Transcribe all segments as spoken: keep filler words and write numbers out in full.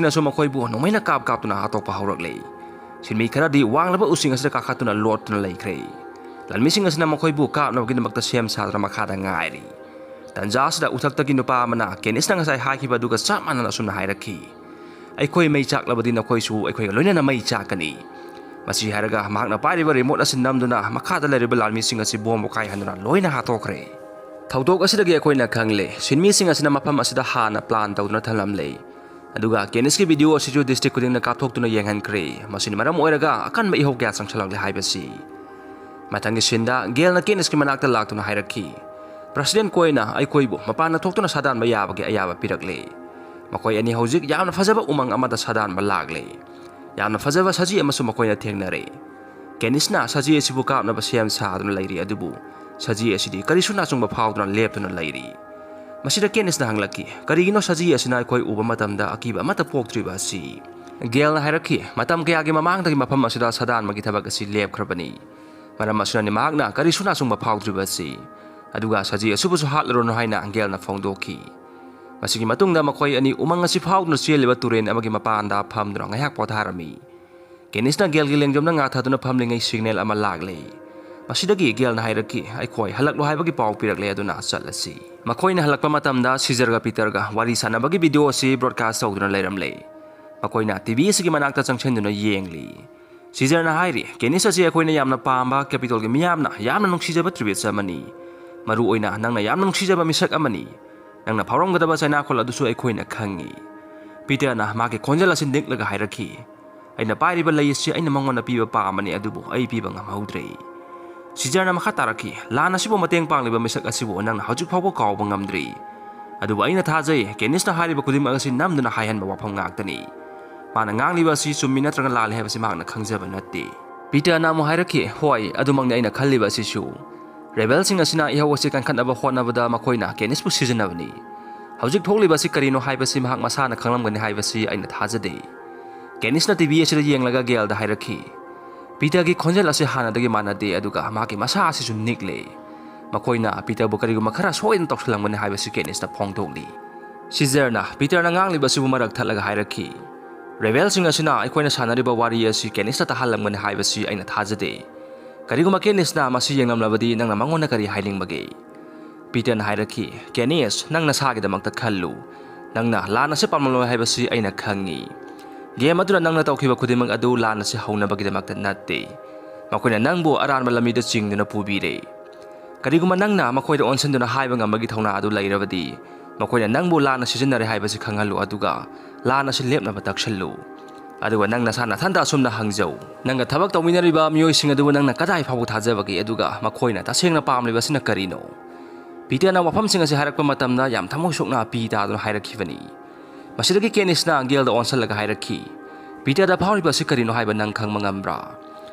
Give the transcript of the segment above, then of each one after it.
ꯁꯤꯅꯁꯨ ꯃꯈꯣꯏꯕꯨ ꯅꯣꯡꯃꯩꯅ ꯀꯥꯞ ꯀꯥꯞꯇꯨꯅ ꯍꯥꯠꯇꯣꯛꯄ ꯍꯧꯔꯛꯂꯦ꯫ ꯁꯤꯟꯃꯤ ꯈꯔꯗꯤ ꯋꯥꯡꯂꯕ ꯎꯁꯤꯡ ꯑꯁꯤꯗ ꯀꯥꯈꯠꯇꯨꯅ ꯂꯣꯠꯇꯨꯅ ꯂꯩꯈ꯭ꯔꯦ꯫ ꯂꯥꯟꯃꯤꯁꯤꯡ ꯑꯁꯤꯅ ꯃꯈꯣꯏꯕꯨ ꯀꯥꯞꯅꯕꯒꯤꯗꯃꯛꯇ ꯁꯦꯝ ꯁꯥꯗꯨꯅ ꯃꯈꯥꯗ ꯉꯥꯏꯔꯤ꯫ ꯇꯟꯖꯥ ꯑꯁꯤꯗ ꯎꯊꯛꯇꯒꯤ ꯅꯨꯄꯥ ꯑꯃꯅ ꯀꯦꯅꯤꯁꯅ ꯉꯁꯥꯏ ꯍꯥꯏꯈꯤꯕ ꯑꯗꯨꯒ ꯆꯞ ꯃꯥꯟꯅꯅ ꯑꯁꯨꯝꯅ ꯍꯥꯏꯔꯛꯈꯤ, "ꯑꯩꯈꯣꯏ ꯃꯩ ꯆꯥꯛꯂꯕꯗꯤ ꯅꯈꯣꯏꯁꯨ ꯑꯩꯈꯣꯏꯒ ꯂꯣꯏꯅꯅ ꯃꯩ ꯆꯥꯛꯀꯅꯤ"꯫ ꯃꯁꯤ ꯍꯥꯏꯔꯒ ꯃꯍꯥꯛꯅ ꯄꯥꯏꯔꯤꯕ ꯔꯤꯃꯣꯠ ꯑꯁꯤ ꯅꯝꯗꯨꯅ ꯃꯈꯥꯗ ꯂꯩꯔꯤꯕ ꯂꯥꯟꯃꯤꯁꯤꯡ ꯑꯁꯤ ꯕꯣꯝ ꯄꯣꯈꯥꯏꯍꯟꯗꯨꯅ ꯂꯣꯏꯅ ꯍꯥꯠꯇꯣꯛꯈ꯭ꯔꯦ꯫ ꯊꯧꯗꯣꯛ ꯑꯁꯤꯗꯒꯤ ꯑꯩꯈꯣꯏꯅ ꯈꯪꯂꯦ, ꯁꯤꯟꯃꯤꯁꯤꯡ ꯑꯁꯤꯅ ꯃꯐꯝ ꯑꯁꯤꯗ ꯍꯥꯟꯅ ꯄ꯭ꯂꯥꯟ ꯇꯧꯗꯨꯅ ꯊꯝꯂꯝꯂꯦ꯫ ꯑꯗꯨꯒ ꯀꯦꯅꯤꯁꯀꯤ ꯚꯤꯗꯤꯑꯣ ꯑꯁꯤꯁꯨ ꯗꯤꯁꯇ꯭ꯔꯤꯛ ꯈꯨꯗꯤꯡꯗ ꯀꯥꯞꯊꯣꯛꯇꯨꯅ ꯌꯦꯡꯍꯟꯈ꯭ꯔꯦ꯫ ꯃꯁꯤꯅ ꯃꯔꯝ ꯑꯣꯏꯔꯒ ꯑꯀꯟꯕ ꯏꯍꯧ ꯀꯌꯥ ꯆꯪꯁꯤꯜꯂꯛꯂꯦ ꯍꯥꯏꯕꯁꯤ꯫ ꯃꯊꯪꯒꯤ ꯁꯤꯟꯗ ꯒꯦꯜꯅ ꯀꯦꯅꯤꯁꯀꯤ ꯃꯅꯥꯛꯇ ꯂꯥꯛꯇꯨꯅ ꯍꯥꯏꯔꯛꯈꯤ, "ꯄ꯭ꯔꯁꯤꯗꯦꯟ ꯀꯣꯏꯅ ꯑꯩꯈꯣꯏꯕꯨ ꯃꯄꯥꯟꯗ ꯊꯣꯛꯇꯨꯅ ꯁꯥꯗꯥꯟꯕ ꯌꯥꯕꯒꯤ ꯑꯌꯥꯕ ꯄꯤꯔꯛꯂꯦ꯫ ꯃꯈꯣꯏ ꯑꯅꯤ ꯍꯧꯖꯤꯛ ꯌꯥꯝꯅ ꯐꯖꯕ ꯎꯃꯪ ꯑꯃꯗ ꯁꯥꯗꯥꯟꯕ ꯂꯥꯛꯂꯦ꯫ ꯌꯥꯝꯅ ꯐꯖꯕ ꯁꯖꯤ ꯑꯃꯁꯨ ꯃꯈꯣꯏꯅ ꯊꯦꯡꯅꯔꯦ"꯫ ꯀꯦꯅꯤꯁꯅ ꯁꯖꯤ ꯑꯁꯤꯕꯨ ꯀꯥꯞꯅꯕ ꯁꯦꯝ ꯁꯥꯗꯨꯅ ꯂꯩꯔꯤ, ꯑꯗꯨꯕꯨ ꯁꯖꯤ ꯑꯁꯤꯗꯤ ꯀꯔꯤꯁꯨ ꯅꯥꯆꯨꯡꯕ ꯐꯥꯎꯗꯨꯅ ꯂꯦꯞꯇꯨꯅ ꯂꯩꯔꯤ꯫ ꯃꯁꯤꯗ ꯀꯦꯅꯤꯁꯅ ꯍꯪꯂꯛꯈꯤ, "ꯀꯔꯤꯒꯤꯅꯣ ꯁꯖꯤ ꯑꯁꯤꯅ ꯑꯩꯈꯣꯏ ꯎꯕ ꯃꯇꯝꯗ ꯑꯀꯤꯕ ꯑꯃꯠꯇ ꯄꯣꯛꯇ꯭ꯔꯤꯕ ꯑꯁꯤ?" ꯒꯦꯜꯅ ꯍꯥꯏꯔꯛꯈꯤ, "ꯃꯇꯝ ꯀꯌꯥꯒꯤ ꯃꯃꯥꯡꯗꯒꯤ ꯃꯐꯝ ꯑꯁꯤꯗ ꯁꯥꯗꯥꯟꯕꯒꯤ ꯊꯕꯛ ꯑꯁꯤ ꯂꯦꯞꯈ꯭ꯔꯕꯅꯤ꯫ ꯃꯔꯝ ꯑꯁꯤꯅꯅꯤ ꯃꯍꯥꯛꯅ ꯀꯔꯤꯁꯨ ꯅꯥꯆꯨꯡꯕ ꯐꯥꯎꯗ꯭ꯔꯤꯕ ꯑꯁꯤ꯫ ꯑꯗꯨꯒ ꯁꯖꯤ ꯑꯁꯤꯕꯨꯁꯨ ꯍꯥꯠꯂꯨꯔꯅꯨ" ꯍꯥꯏꯅ ꯒꯦꯜꯅ ꯐꯣꯡꯗꯣꯛꯈꯤ꯫ ꯃꯁꯤꯒꯤ ꯃꯇꯨꯡꯗ ꯃꯈꯣꯏ ꯑꯅꯤ ꯎꯃꯪ ꯑꯁꯤ ꯐꯥꯎꯗꯨꯅ ꯆꯦꯜꯂꯤꯕ ꯇꯨꯔꯦꯟ ꯑꯃꯒꯤ ꯃꯄꯥꯟꯗ ꯐꯝꯗꯨꯅ ꯉꯥꯏꯍꯥꯛ ꯄꯣꯊꯥꯔꯝꯃꯤ꯫ ꯀꯦꯅꯤꯁꯅ ꯒꯦꯜꯒꯤ ꯂꯦꯡꯖꯨꯝꯗ ꯉꯥꯊꯗꯨꯅ ꯐꯝꯂꯤꯉꯩ ꯁꯤꯒꯅꯦꯜ ꯑꯃ ꯂꯥꯛꯂꯦ꯫ ꯃꯁꯤꯗꯒꯤ ꯒꯦꯜꯅ ꯍꯥꯏꯔꯛꯈꯤ, "ꯑꯩꯈꯣꯏ ꯍꯜꯂꯛꯂꯣ ꯍꯥꯏꯕꯒꯤ ꯄꯥꯎ ꯄꯤꯔꯛꯂꯦ, ꯑꯗꯨꯅ ꯆꯠꯂꯁꯤ"꯫ ꯃꯈꯣꯏꯅ ꯍꯜꯂꯛꯄ ꯃꯇꯝꯗ ꯁꯤꯖꯔꯒ ꯄꯤꯇꯔꯒ ꯋꯥꯔꯤ ꯁꯥꯟꯅꯕꯒꯤ ꯚꯤꯗꯤꯑꯣ ꯑꯁꯤ ꯕ꯭ꯔꯣꯗꯀꯥꯁ ꯇꯧꯗꯨꯅ ꯂꯩꯔꯝꯂꯦ꯫ ꯃꯈꯣꯏꯅ ꯇꯤ ꯚꯤ ꯑꯁꯤꯒꯤ ꯃꯅꯥꯛꯇ ꯆꯪꯁꯤꯟꯗꯨꯅ ꯌꯦꯡꯂꯤ꯫ ꯁꯤꯖꯔꯅ ꯍꯥꯏꯔꯤ, "ꯀꯦꯅꯤꯁ ꯑꯁꯤ ꯑꯩꯈꯣꯏꯅ ꯌꯥꯝꯅ ꯄꯥꯝꯕ ꯀꯦꯄꯤꯇꯣꯜꯒꯤ ꯃꯤꯌꯥꯝꯅ ꯌꯥꯝꯅ ꯅꯨꯡꯁꯤꯖꯕ ꯇ꯭ꯔꯤꯕꯤꯠꯁ ꯑꯃꯅꯤ꯫ ꯃꯔꯨ ꯑꯣꯏꯅ ꯅꯪꯅ ꯌꯥꯝꯅ ꯅꯨꯡꯁꯤꯖꯕ ꯃꯤꯁꯛ ꯑꯃꯅꯤ꯫ ꯅꯪꯅ ꯐꯥꯎꯔꯝꯒꯗꯕ ꯆꯩꯅꯥꯈꯣꯜ ꯑꯗꯨꯁꯨ ꯑꯩꯈꯣꯏꯅ ꯈꯪꯉꯤ"꯫ ꯄꯤꯇꯔꯅ ꯃꯥꯒꯤ ꯈꯣꯟꯖꯦꯜ ꯑꯁꯤ ꯅꯤꯛꯂꯒ ꯍꯥꯏꯔꯛꯈꯤ, "ꯑꯩꯅ ꯄꯥꯏꯔꯤꯕ ꯂꯩ ꯑꯁꯤ ꯑꯩꯅ ꯃꯉꯣꯟꯗ ꯄꯤꯕ ꯄꯥꯝꯕꯅꯤ, ꯑꯗꯨꯕꯨ ꯑꯩ ꯄꯤꯕ ꯉꯝꯍꯧꯗ꯭ꯔꯦ"꯫ ꯁꯤꯖꯔꯅ ꯃꯈꯥ ꯇꯥꯔꯛꯈꯤ, "ꯂꯥꯟ ꯑꯁꯤꯕꯨ ꯃꯇꯦꯡ ꯄꯥꯡꯂꯤꯕ ꯃꯤꯁꯛ ꯑꯁꯤꯕꯨ ꯅꯪꯅ ꯍꯧꯖꯤꯛ ꯐꯥꯎꯕ ꯀꯥꯎꯕ ꯉꯝꯗ꯭ꯔꯤ꯫ ꯑꯗꯨꯕꯨ ꯑꯩꯅ ꯊꯥꯖꯩ, ꯀꯦꯅꯤꯁꯅ ꯍꯥꯏꯔꯤꯕ ꯈꯨꯗꯤꯡꯃꯛ ꯑꯁꯤ ꯅꯝꯗꯨꯅ ꯍꯥꯏꯍꯟꯕ ꯋꯥꯐꯝ ꯉꯥꯛꯇꯅꯤ꯫ ꯃꯥꯅ ꯉꯥꯡꯂꯤꯕ ꯑꯁꯤ ꯆꯨꯝꯃꯤ ꯅꯠꯇ꯭ꯔꯒ ꯂꯥꯜꯂꯤ ꯍꯥꯏꯕꯁꯤ ꯃꯍꯥꯛꯅ ꯈꯪꯖꯕ ꯅꯠꯇꯦ"꯫ ꯄꯤꯇꯔꯅ ꯑꯃꯨꯛ ꯍꯥꯏꯔꯛꯈꯤ, "ꯍꯣꯏ, ꯑꯗꯨꯃꯛꯅꯤ ꯑꯩꯅ ꯈꯜꯂꯤꯕ ꯑꯁꯤꯁꯨ꯫ ꯔꯦꯕꯦꯜꯁꯤꯡ ꯑꯁꯤꯅ ꯏꯍꯧ ꯑꯁꯤ ꯀꯟꯈꯠꯅꯕ ꯍꯣꯠꯅꯕꯗ ꯃꯈꯣꯏꯅ ꯀꯦꯅꯤꯁꯄꯨ ꯁꯤꯖꯤꯟꯅꯕꯅꯤ꯫ ꯍꯧꯖꯤꯛ ꯊꯣꯛꯂꯤꯕ ꯑꯁꯤ ꯀꯔꯤꯅꯣ ꯍꯥꯏꯕꯁꯤ ꯃꯍꯥꯛ ꯃꯁꯥꯅ ꯈꯪꯂꯝꯒꯅꯤ ꯍꯥꯏꯕꯁꯤ ꯑꯩꯅ ꯊꯥꯖꯗꯦ"꯫ ꯀꯦꯅꯤꯁꯅ ꯇꯤ ꯚꯤ ꯑꯁꯤꯗ ꯌꯦꯡꯂꯒ ꯒꯦꯜꯗ ꯍꯥꯏꯔꯛꯈꯤ, "ꯄꯤꯇꯔꯒꯤ ꯈꯣꯟꯖꯦꯜ ꯑꯁꯤ ꯍꯥꯟꯅꯗꯒꯤ ꯃꯥꯟꯅꯗꯦ, ꯑꯗꯨꯒ ꯃꯍꯥꯛꯀꯤ ꯃꯁꯥ ꯑꯁꯤꯁꯨ ꯅꯤꯛꯂꯦ꯫ ꯃꯈꯣꯏꯅ ꯄꯤꯇꯔꯕꯨ ꯀꯔꯤꯒꯨꯝꯕ ꯈꯔ ꯁꯣꯏꯗꯅ ꯇꯧꯁꯤꯜꯂꯝꯒꯅꯤ ꯍꯥꯏꯕꯁꯤ ꯀꯦꯅꯤꯁꯅ ꯐꯣꯡꯗꯣꯛꯂꯤ"꯫ ꯁꯤꯖꯔꯅ ꯄꯤꯇꯔꯅ ꯉꯥꯡꯂꯤꯕ ꯑꯁꯤꯕꯨ ꯃꯔꯛ ꯊꯠꯂꯒ ꯍꯥꯏꯔꯛꯈꯤ, "ꯔꯦꯕꯦꯜꯁꯤꯡ ꯑꯁꯤꯅ ꯑꯩꯈꯣꯏꯅ ꯁꯥꯟꯅꯔꯤꯕ ꯋꯥꯔꯤ ꯑꯁꯤ ꯀꯦꯅꯤꯁꯇ ꯇꯥꯍꯜꯂꯝꯒꯅꯤ ꯍꯥꯏꯕꯁꯤ ꯑꯩꯅ ꯊꯥꯖꯗꯦ꯫ ꯀꯔꯤꯒꯨꯝꯕ ꯀꯦꯅꯤꯁꯅ ꯃꯁꯤ ꯌꯦꯡꯂꯝꯂꯕꯗꯤ ꯅꯪꯅ ꯃꯉꯣꯟꯗ ꯀꯔꯤ ꯍꯥꯏꯅꯤꯡꯕꯒꯦ?" ꯄꯤꯇꯔꯅ ꯍꯥꯏꯔꯛꯈꯤ, "ꯀꯦꯅꯤꯁ, ꯅꯪ ꯅꯁꯥꯒꯤꯗꯃꯛꯇ ꯈꯜꯂꯨ꯫ ꯅꯪꯅ ꯂꯥꯟ ꯑꯁꯤ ꯄꯥꯝꯂꯝꯂꯣꯏ ꯍꯥꯏꯕꯁꯤ ꯑꯩꯅ ꯈꯪꯉꯤ꯫ ꯒꯦꯝ ꯑꯗꯨꯗ ꯅꯪꯅ ꯇꯧꯈꯤꯕ ꯈꯨꯗꯤꯡꯃꯛ ꯑꯗꯨ ꯂꯥꯟ ꯑꯁꯤ ꯍꯧꯅꯕꯒꯤꯗꯃꯛꯇ ꯅꯠꯇꯦ꯫ ꯃꯈꯣꯏꯅ ꯅꯪꯕꯨ ꯑꯔꯥꯟꯕ ꯂꯝꯕꯤꯗ ꯆꯤꯡꯗꯨꯅ ꯄꯨꯕꯤꯔꯦ꯫ ꯀꯔꯤꯒꯨꯝꯕ ꯅꯪꯅ ꯃꯈꯣꯏꯗ ꯑꯣꯟꯁꯤꯟꯗꯨꯅ ꯍꯥꯏꯕ ꯉꯝꯕꯒꯤ ꯊꯧꯅꯥ ꯑꯗꯨ ꯂꯩꯔꯕꯗꯤ, ꯃꯈꯣꯏꯅ ꯅꯪꯕꯨ ꯂꯥꯟꯅ ꯁꯤꯖꯤꯟꯅꯔꯦ ꯍꯥꯏꯕꯁꯤ ꯈꯪꯍꯜꯂꯨ, ꯑꯗꯨꯒ ꯂꯥꯟ ꯑꯁꯤ ꯂꯦꯞꯅꯕ ꯇꯛꯁꯜꯂꯨ꯫ ꯑꯗꯨꯒ ꯅꯪ ꯅꯁꯥ ꯅꯊꯟꯇ ꯑꯁꯨꯝꯅ ꯍꯪꯖꯧ, ꯅꯪꯒ ꯊꯕꯛ ꯇꯧꯃꯤꯟꯅꯔꯤꯕ ꯃꯤꯑꯣꯏꯁꯤꯡ ꯑꯗꯨꯕꯨ ꯅꯪꯅ ꯀꯗꯥꯏ ꯐꯥꯎꯕ ꯊꯥꯖꯕꯒꯦ, ꯑꯗꯨꯒ ꯃꯈꯣꯏꯅ ꯇꯁꯦꯡꯅ ꯄꯥꯝꯂꯤꯕꯁꯤꯅ ꯀꯔꯤꯅꯣ?" ꯄꯤꯇꯔꯅ ꯋꯥꯐꯝꯁꯤꯡ ꯑꯁꯤ ꯍꯥꯏꯔꯛꯄ ꯃꯇꯝꯗ ꯌꯥꯝ ꯊꯃꯣꯏ ꯁꯣꯛꯅ ꯄꯤ ꯇꯥꯗꯨꯅ ꯍꯥꯏꯔꯛꯈꯤꯕꯅꯤ꯫ ꯃꯁꯤꯗꯒꯤ ꯀꯦꯅꯤꯁꯅ ꯒꯦꯜꯗ ꯑꯣꯟꯁꯤꯜꯂꯒ ꯍꯥꯏꯔꯛꯈꯤ, "ꯄꯤꯇꯔꯗ ꯐꯥꯎꯔꯤꯕ ꯑꯁꯤ ꯀꯔꯤꯅꯣ ꯍꯥꯏꯕ ꯅꯪ ꯈꯪꯕ ꯉꯝꯕ꯭ꯔꯥ?"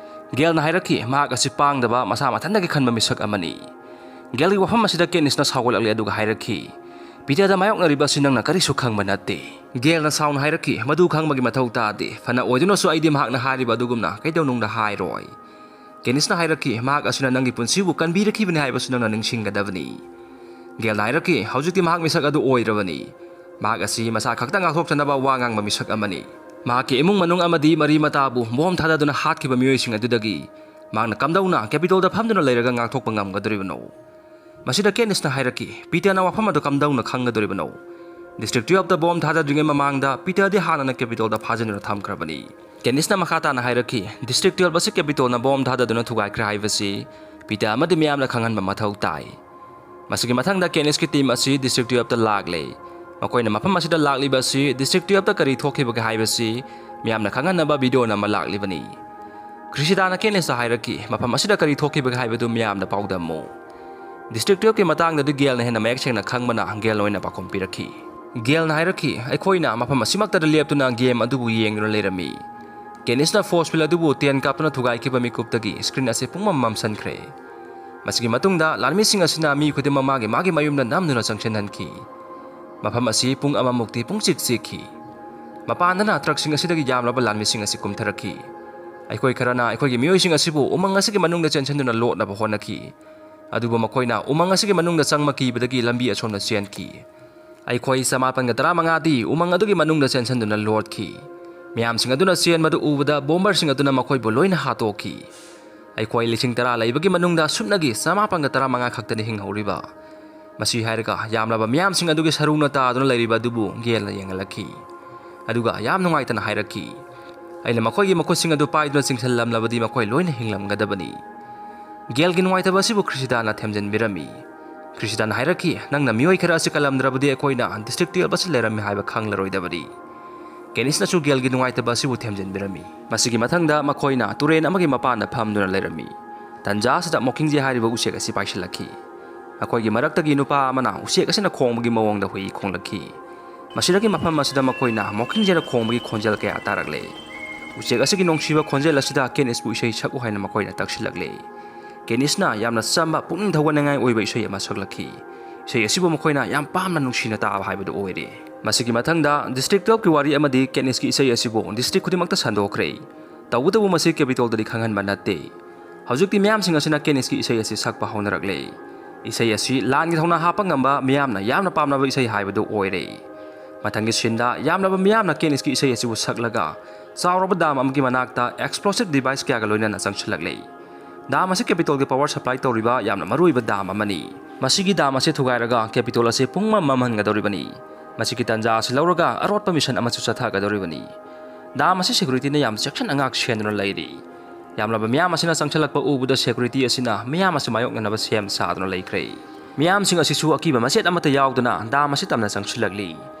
ꯒꯦꯜꯅ ꯍꯥꯏꯔꯛꯈꯤ, "ꯃꯍꯥꯛ ꯑꯁꯤ ꯄꯥꯡꯗꯕ, ꯃꯁꯥ ꯃꯊꯟꯇꯒꯤ ꯈꯟꯕ ꯃꯤꯁꯛ ꯑꯃꯅꯤ꯫" ꯒꯦꯜꯒꯤ ꯋꯥꯐꯝ ꯑꯁꯤꯗ ꯀꯦꯅꯤꯁꯅ ꯁꯥꯎꯒꯠꯂꯛꯂꯦ ꯑꯗꯨꯒ ꯍꯥꯏꯔꯛꯈꯤ, "ꯄꯤꯇꯔꯗ ꯃꯥꯌꯣꯛꯅꯔꯤꯕ ꯑꯁꯤ ꯅꯪꯅ ꯀꯔꯤꯁꯨ ꯈꯪꯕ ꯅꯠꯇꯦ꯫" ꯒꯦꯜꯅ ꯁꯥꯎꯅ ꯍꯥꯏꯔꯛꯈꯤ, "ꯃꯗꯨ ꯈꯪꯕꯒꯤ ꯃꯊꯧ ꯇꯥꯗꯦ꯫ ꯐꯅ ꯑꯣꯏꯗꯨꯅꯁꯨ ꯑꯩꯗꯤ ꯃꯍꯥꯛꯅ ꯍꯥꯏꯔꯤꯕ ꯑꯗꯨꯒꯨꯝꯅ ꯀꯩꯗꯧꯅꯨꯡꯗ ꯍꯥꯏꯔꯣꯏ꯫" ꯀꯦꯅꯤꯁꯅ ꯍꯥꯏꯔꯛꯈꯤ, "ꯃꯍꯥꯛ ꯑꯁꯤꯅ ꯅꯪꯒꯤ ꯄꯨꯟꯁꯤꯕꯨ ꯀꯟꯕꯤꯔꯛꯈꯤꯕꯅꯤ ꯍꯥꯏꯕꯁꯨ ꯅꯪꯅ ꯅꯤꯡꯁꯤꯡꯒꯗꯕꯅꯤ꯫" ꯒꯦꯜꯅ ꯍꯥꯏꯔꯛꯈꯤ, "ꯍꯧꯖꯤꯛꯇꯤ ꯃꯍꯥꯛ ꯃꯤꯁꯛ ꯑꯗꯨ ꯑꯣꯏꯔꯕꯅꯤ꯫ ꯃꯍꯥꯛ ꯑꯁꯤ ꯃꯁꯥ ꯈꯛꯇ ꯉꯥꯛꯊꯣꯛꯆꯅꯕ ꯋꯥ ꯉꯥꯡꯕ ꯃꯤꯁꯛ ꯑꯃꯅꯤ꯫ ꯃꯍꯥꯛꯀꯤ ꯏꯃꯨꯡ ꯃꯅꯨꯡ ꯑꯃꯗꯤ ꯃꯔꯤ ꯃꯇꯥꯕꯨ ꯕꯣꯝ ꯊꯥꯗꯗꯨꯅ ꯍꯥꯠꯈꯤꯕ ꯃꯤꯑꯣꯏꯁꯤꯡ ꯑꯗꯨꯗꯒꯤ ꯃꯍꯥꯛꯅ ꯀꯝꯗꯧꯅ ꯀꯦꯄꯤꯇꯣꯜꯗ ꯐꯝꯗꯨꯅ ꯂꯩꯔꯒ ꯉꯥꯛꯊꯣꯛꯄ ꯉꯝꯒꯗꯧꯔꯤꯕꯅꯣ?" ꯃꯁꯤꯗ ꯀꯦꯅꯤꯁꯅ ꯍꯥꯏꯔꯛꯈꯤ, "ꯄꯤꯇꯔꯅ ꯋꯥꯐꯝ ꯑꯗꯨ ꯀꯝꯗꯧꯅ ꯈꯪꯒꯗꯧꯔꯤꯕꯅꯣ? ꯗꯤꯁꯇ꯭ꯔꯤꯛ ꯇꯨꯌꯦꯜꯞꯇ ꯕꯣꯝ ꯊꯥꯗꯗ꯭ꯔꯤꯉꯩ ꯃꯃꯥꯡꯗ ꯄꯤꯇꯔꯗꯤ ꯍꯥꯟꯅꯅ ꯀꯦꯄꯤꯇꯣꯜꯗ ꯐꯥꯖꯤꯟꯗꯨꯅ ꯊꯝꯈ꯭ꯔꯕꯅꯤ꯫" ꯀꯦꯅꯤꯁꯅ ꯃꯈꯥ ꯇꯥꯅ ꯍꯥꯏꯔꯛꯈꯤ, "ꯗꯤꯁꯇ꯭ꯔꯤꯛ ꯇꯨꯌꯦꯜꯞ ꯑꯁꯤ ꯀꯦꯄꯤꯇꯣꯜꯅ ꯕꯣꯝ ꯊꯥꯗꯗꯨꯅ ꯊꯨꯒꯥꯏꯈ꯭ꯔꯦ ꯍꯥꯏꯕꯁꯤ ꯄꯤꯇꯔ ꯑꯃꯗꯤ ꯃꯤꯌꯥꯝꯅ ꯈꯪꯍꯟꯕ ꯃꯊꯧ ꯇꯥꯏ꯫" ꯃꯁꯤꯒꯤ ꯃꯊꯪꯗ ꯀꯦꯅꯤꯁꯀꯤ ꯇꯤꯝ ꯑꯁꯤ ꯗꯤꯁꯇ꯭ꯔꯤꯛ ꯇꯨꯌꯦꯜꯞꯇ ꯂꯥꯛꯂꯦ꯫ ꯃꯈꯣꯏꯅ ꯃꯐꯝ ꯑꯁꯤꯗ ꯂꯥꯛꯂꯤꯕ ꯑꯁꯤ ꯗꯤꯁꯇ꯭ꯔꯤꯛ ꯇꯨꯌꯦꯜꯞꯇ ꯀꯔꯤ ꯊꯣꯛꯈꯤꯕꯒꯦ ꯍꯥꯏꯕꯁꯤ ꯃꯤꯌꯥꯝꯅ ꯈꯪꯍꯟꯅꯕ ꯚꯤꯗꯤꯑꯣ ꯅꯝꯕ ꯂꯥꯛꯂꯤꯕꯅꯤ꯫ ꯀ꯭ꯔꯤꯁꯤꯗꯥꯅ ꯀꯦꯅꯤꯁꯇ ꯍꯥꯏꯔꯛꯈꯤ, "ꯃꯐꯝ ꯑꯁꯤꯗ ꯀꯔꯤ ꯊꯣꯛꯈꯤꯕꯒꯦ ꯍꯥꯏꯕꯗꯨ ꯃꯤꯌꯥꯝꯗ ꯄꯥꯎꯗꯝꯃꯨ꯫" ꯗꯤꯁꯇ꯭ꯔꯤꯛ ꯇꯨꯌꯦꯜꯞꯀꯤ ꯃꯇꯥꯡꯗꯗꯤ ꯒꯦꯜꯅ ꯍꯦꯟꯅ ꯃꯌꯦꯛ ꯁꯦꯡꯅ ꯈꯪꯕꯅ ꯒꯦꯜꯅ ꯑꯣꯏꯅ ꯄꯥꯎꯈꯨꯝ ꯄꯤꯔꯛꯈꯤ꯫ ꯒꯦꯜꯅ ꯍꯥꯏꯔꯛꯈꯤ, "ꯑꯩꯈꯣꯏꯅ ꯃꯐꯝ ꯑꯁꯤꯃꯛꯇꯗ ꯂꯦꯞꯇꯨꯅ ꯒꯦꯝ ꯑꯗꯨꯕꯨ ꯌꯦꯡꯗꯨꯅ ꯂꯩꯔꯝꯃꯤ꯫ ꯀꯦꯅꯤꯁꯅ ꯐꯣꯔꯁ ꯐꯤꯜ ꯑꯗꯨꯕꯨ ꯇꯦꯟ ꯀꯥꯞꯇꯨꯅ ꯊꯨꯒꯥꯏꯈꯤꯕ ꯃꯤꯀꯨꯞꯇꯒꯤ ꯁ꯭ꯀ꯭ꯔꯤꯟ ꯑꯁꯤ ꯄꯨꯡꯃꯝ ꯃꯝꯁꯤꯟꯈ꯭ꯔꯦ꯫ ꯃꯁꯤꯒꯤ ꯃꯇꯨꯡꯗ ꯂꯥꯟꯃꯤꯁꯤꯡ ꯑꯁꯤꯅ ꯃꯤ ꯈꯨꯗꯤꯡꯃꯛ ꯃꯥꯒꯤ ꯃꯥꯒꯤ ꯃꯌꯨꯝꯗ ꯅꯝꯗꯨꯅ ꯆꯪꯁꯤꯟꯍꯟꯈꯤ꯫ ꯃꯐꯝ ꯑꯁꯤ ꯄꯨꯡ ꯑꯃꯃꯨꯛꯇꯤ ꯄꯨꯡꯆꯤꯛ ꯆꯤꯛꯈꯤ꯫ ꯃꯄꯥꯟꯗꯅ ꯇ꯭ꯔꯛꯁꯤꯡ ꯑꯁꯤꯗꯒꯤ ꯌꯥꯝꯂꯕ ꯂꯥꯟꯃꯤꯁꯤꯡ ꯑꯁꯤ ꯀꯨꯝꯊꯔꯛꯈꯤ꯫ ꯑꯩꯈꯣꯏ ꯈꯔꯅ ꯑꯩꯈꯣꯏꯒꯤ ꯃꯤꯑꯣꯏꯁꯤꯡ ꯑꯁꯤꯕꯨ ꯎꯃꯪ ꯑꯁꯤꯒꯤ ꯃꯅꯨꯡꯗ ꯆꯦꯟꯁꯤꯟꯗꯨꯅ ꯂꯣꯠꯅꯕ ꯍꯣꯠꯅꯈꯤ꯫ ꯑꯗꯨꯕꯨ ꯃꯈꯣꯏꯅ ꯎꯃꯪ ꯑꯁꯤꯒꯤ ꯃꯅꯨꯡꯗ ꯆꯪꯕ ꯀꯤꯕꯗꯒꯤ ꯂꯝꯕꯤ ꯑꯁꯣꯝꯗ ꯆꯦꯟꯈꯤ꯫ ꯑꯩꯈꯣꯏ ꯆꯃꯥꯄꯟꯒ ꯇꯔꯥꯃꯉꯥꯗꯤ ꯎꯃꯪ ꯑꯗꯨꯒꯤ ꯃꯅꯨꯡꯗ ꯆꯦꯟꯁꯤꯟꯗꯨꯅ ꯂꯣꯠꯈꯤ꯫ ꯃꯤꯌꯥꯝꯁꯤꯡ ꯑꯗꯨꯅ ꯆꯦꯟꯕꯗꯨ ꯎꯕꯗ ꯕꯣꯝꯕꯔꯁꯤꯡ ꯑꯗꯨꯅ ꯃꯈꯣꯏꯕꯨ ꯂꯣꯏꯅ ꯍꯥꯠꯇꯣꯛꯈꯤ꯫ ꯑꯩꯈꯣꯏ ꯂꯤꯁꯤꯡ ꯇꯔꯥ ꯂꯩꯕꯒꯤ ꯃꯅꯨꯡꯗ ꯁꯨꯞꯅꯒꯤ ꯆꯃꯥꯄꯟꯒ ꯇꯔꯥꯃꯉꯥ ꯈꯛꯇꯅꯤ ꯍꯤꯡꯍꯧꯔꯤꯕ꯫ ꯃꯁꯤ ꯍꯥꯏꯔꯒ ꯌꯥꯝꯂꯕ ꯃꯤꯌꯥꯝꯁꯤꯡ ꯑꯗꯨꯒꯤ ꯁꯔꯨꯅ ꯇꯥꯗꯨꯅ ꯂꯩꯔꯤꯕ ꯑꯗꯨꯕꯨ ꯒꯦꯜꯅ ꯌꯦꯡꯍꯜꯂꯛꯈꯤ꯫ ꯑꯗꯨꯒ ꯌꯥꯝ ꯅꯨꯡꯉꯥꯏꯇꯅ ꯍꯥꯏꯔꯛꯈꯤ, "ꯑꯩꯅ ꯃꯈꯣꯏꯒꯤ ꯃꯈꯨꯠꯁꯤꯡ ꯑꯗꯨ ꯄꯥꯏꯗꯨꯅ ꯆꯤꯡꯁꯤꯜꯂꯝꯂꯕꯗꯤ ꯃꯈꯣꯏ ꯂꯣꯏꯅ ꯍꯤꯡꯂꯝꯒꯗꯕꯅꯤ"꯫ ꯒꯦꯜꯒꯤ ꯅꯨꯡꯉꯥꯏꯇꯕ ꯑꯁꯤꯕꯨ ꯈ꯭ꯔꯤꯁꯤꯗꯥꯅ ꯊꯦꯝꯖꯤꯟꯕꯤꯔꯝꯃꯤ꯫ ꯈ꯭ꯔꯤꯁꯤꯗꯥꯅ ꯍꯥꯏꯔꯛꯈꯤ, "ꯅꯪꯅ ꯃꯤꯑꯣꯏ ꯈꯔ ꯑꯁꯤ ꯀꯜꯂꯝꯗ꯭ꯔꯕꯗꯤ ꯑꯩꯈꯣꯏꯅ ꯗꯤꯁꯇ꯭ꯔꯤꯛ ꯇꯨꯌꯦꯜꯞ ꯑꯁꯤ ꯂꯩꯔꯝꯃꯤ ꯍꯥꯏꯕ ꯈꯪꯂꯔꯣꯏꯗꯕꯅꯤ"꯫ ꯀꯦꯅꯤꯁꯅꯁꯨ ꯒꯦꯜꯒꯤ ꯅꯨꯡꯉꯥꯏꯇꯕ ꯑꯁꯤꯕꯨ ꯊꯦꯝꯖꯤꯟꯕꯤꯔꯝꯃꯤ꯫ ꯃꯁꯤꯒꯤ ꯃꯊꯪꯗ ꯃꯈꯣꯏꯅ ꯇꯨꯔꯦꯟ ꯑꯃꯒꯤ ꯃꯄꯥꯟꯗ ꯐꯝꯗꯨꯅ ꯂꯩꯔꯝꯃꯤ꯫ ꯇꯟꯖꯥ ꯑꯁꯤꯗ ꯃꯣꯀꯤꯡꯖꯦ ꯍꯥꯏꯔꯤꯕ ꯎꯆꯦꯛ ꯑꯁꯤ ꯄꯥꯏꯁꯤꯜꯂꯛꯈꯤ꯫ ꯃꯈꯣꯏꯒꯤ ꯃꯔꯛꯇꯒꯤ ꯅꯨꯄꯥ ꯑꯃꯅ ꯎꯆꯦꯛ ꯑꯁꯤꯅ ꯈꯣꯡꯕꯒꯤ ꯃꯑꯣꯡꯗ ꯍꯨꯏ ꯈꯣꯡꯂꯛꯈꯤ꯫ ꯃꯁꯤꯗꯒꯤ ꯃꯐꯝ ꯑꯁꯤꯗ ꯃꯈꯣꯏꯅ ꯃꯣꯀꯤꯡꯖꯦꯅ ꯈꯣꯡꯕꯒꯤ ꯈꯣꯟꯖꯦꯜ ꯀꯌꯥ ꯇꯥꯔꯛꯂꯦ꯫ ꯎꯆꯦꯛ ꯑꯁꯤꯒꯤ ꯅꯨꯡꯁꯤꯕ ꯈꯣꯟꯖꯦꯜ ꯑꯁꯤꯗ ꯀꯦꯅꯤꯁꯄꯨ ꯏꯁꯩ ꯁꯛꯎ ꯍꯥꯏꯅ ꯃꯈꯣꯏꯅ ꯇꯛꯁꯤꯜꯂꯛꯂꯦ꯫ ꯀꯦꯅꯤꯁꯅ ꯌꯥꯝꯅ ꯆꯝꯕ, ꯄꯨꯛꯅꯤꯡ ꯊꯧꯒꯠꯅꯤꯡꯉꯥꯏ ꯑꯣꯏꯕ ꯏꯁꯩ ꯑꯃ ꯁꯛꯂꯛꯈꯤ꯫ ꯏꯁꯩ ꯑꯁꯤꯕꯨ ꯃꯈꯣꯏꯅ ꯌꯥꯝ ꯄꯥꯝꯅ ꯅꯨꯡꯁꯤꯅ ꯇꯥꯕ ꯍꯥꯏꯕꯗꯨ ꯑꯣꯏꯔꯦ꯫ ꯃꯁꯤꯒꯤ ꯃꯊꯪꯗ ꯗꯤꯁꯇ꯭ꯔꯤꯛ ꯇꯨꯌꯦꯜꯞꯀꯤ ꯋꯥꯔꯤ ꯑꯃꯗꯤ ꯀꯦꯅꯤꯁꯀꯤ ꯏꯁꯩ ꯑꯁꯤꯕꯨ ꯗꯤꯁꯇ꯭ꯔꯤꯛ ꯈꯨꯗꯤꯡꯃꯛꯇ ꯁꯟꯗꯣꯛꯈ꯭ꯔꯦ꯫ ꯇꯧꯕꯇꯕꯨ ꯃꯁꯤ ꯀꯦꯄꯤꯇꯣꯜꯗꯗꯤ ꯈꯪꯍꯟꯕ ꯅꯠꯇꯦ꯫ ꯍꯧꯖꯤꯛꯇꯤ ꯃꯤꯌꯥꯝꯁꯤꯡ ꯑꯁꯤꯅ ꯀꯦꯅꯤꯁꯀꯤ ꯏꯁꯩ ꯑꯁꯤ ꯁꯛꯄ ꯍꯧꯅꯔꯛꯂꯦ꯫ ꯏꯁꯩ ꯑꯁꯤ ꯂꯥꯟꯒꯤ ꯊꯧꯅꯥ ꯍꯥꯞꯄ ꯉꯝꯕ, ꯃꯤꯌꯥꯝꯅ ꯌꯥꯝꯅ ꯄꯥꯝꯅꯕ ꯏꯁꯩ ꯍꯥꯏꯕꯗꯨ ꯑꯣꯏꯔꯦ꯫ ꯃꯊꯪꯒꯤ ꯁꯤꯟꯗ ꯌꯥꯝꯂꯕ ꯃꯤꯌꯥꯝꯅ ꯀꯦꯅꯤꯁꯀꯤ ꯏꯁꯩ ꯑꯁꯤꯕꯨ ꯁꯛꯂꯒ ꯆꯥꯎꯔꯕ ꯗꯥꯝ ꯑꯃꯒꯤ ꯃꯅꯥꯛꯇ ꯑꯦꯛꯁꯄ꯭ꯂꯣꯁꯤꯚ ꯗꯤꯚꯥꯏꯁ ꯀꯌꯥꯒ ꯂꯣꯏꯅꯅ ꯆꯪꯁꯤꯜꯂꯛꯂꯦ꯫ ꯗꯥꯝ ꯑꯁꯤ ꯀꯦꯄꯤꯇꯣꯜꯒꯤ ꯄꯥꯋꯔ ꯁꯄ꯭ꯂꯥꯏ ꯇꯧꯔꯤꯕ ꯌꯥꯝꯅ ꯃꯔꯨꯑꯣꯏꯕ ꯗꯥꯝ ꯑꯃꯅꯤ꯫ ꯃꯁꯤꯒꯤ ꯗꯥꯝ ꯑꯁꯤ ꯊꯨꯒꯥꯏꯔꯒ ꯀꯦꯄꯤꯇꯣꯜ ꯑꯁꯤ ꯄꯨꯡꯃꯝ ꯃꯝꯍꯟꯒꯗꯧꯔꯤꯕꯅꯤ꯫ ꯃꯁꯤꯒꯤ ꯇꯥꯟꯖꯥ ꯑꯁꯤ ꯂꯧꯔꯒ ꯑꯔꯣꯠꯄ ꯃꯤꯁꯟ ꯑꯃꯁꯨ ꯆꯠꯊꯒꯗꯧꯔꯤꯕꯅꯤ꯫ ꯗꯥꯝ ꯑꯁꯤ ꯁꯦꯀ꯭ꯌꯨꯔꯤꯇꯤꯅ ꯌꯥꯝ ꯆꯦꯛꯁꯤꯟꯅ ꯉꯥꯛ ꯁꯦꯟꯗꯨꯅ ꯂꯩꯔꯤ꯫ ꯌꯥꯝꯂꯕ ꯃꯤꯌꯥꯝ ꯑꯁꯤꯅ ꯆꯪꯁꯤꯜꯂꯛꯄ ꯎꯕꯗ ꯁꯦꯀ꯭ꯌꯨꯔꯤꯇꯤ ꯑꯁꯤꯅ ꯃꯤꯌꯥꯝ ꯑꯁꯤ ꯃꯥꯌꯣꯛꯅꯅꯕ ꯁꯦꯝ ꯁꯥꯗꯨꯅ ꯂꯩꯈ꯭ꯔꯦ꯫ ꯃꯤꯌꯥꯝꯁꯤꯡ ꯑꯁꯤꯁꯨ ꯑꯀꯤꯕ ꯃꯆꯦꯠ ꯑꯃꯠꯇ ꯌꯥꯎꯗꯅ ꯗꯥꯝ ꯑꯁꯤ ꯇꯝꯅ ꯆꯪꯁꯤꯜꯂꯛꯂꯤ꯫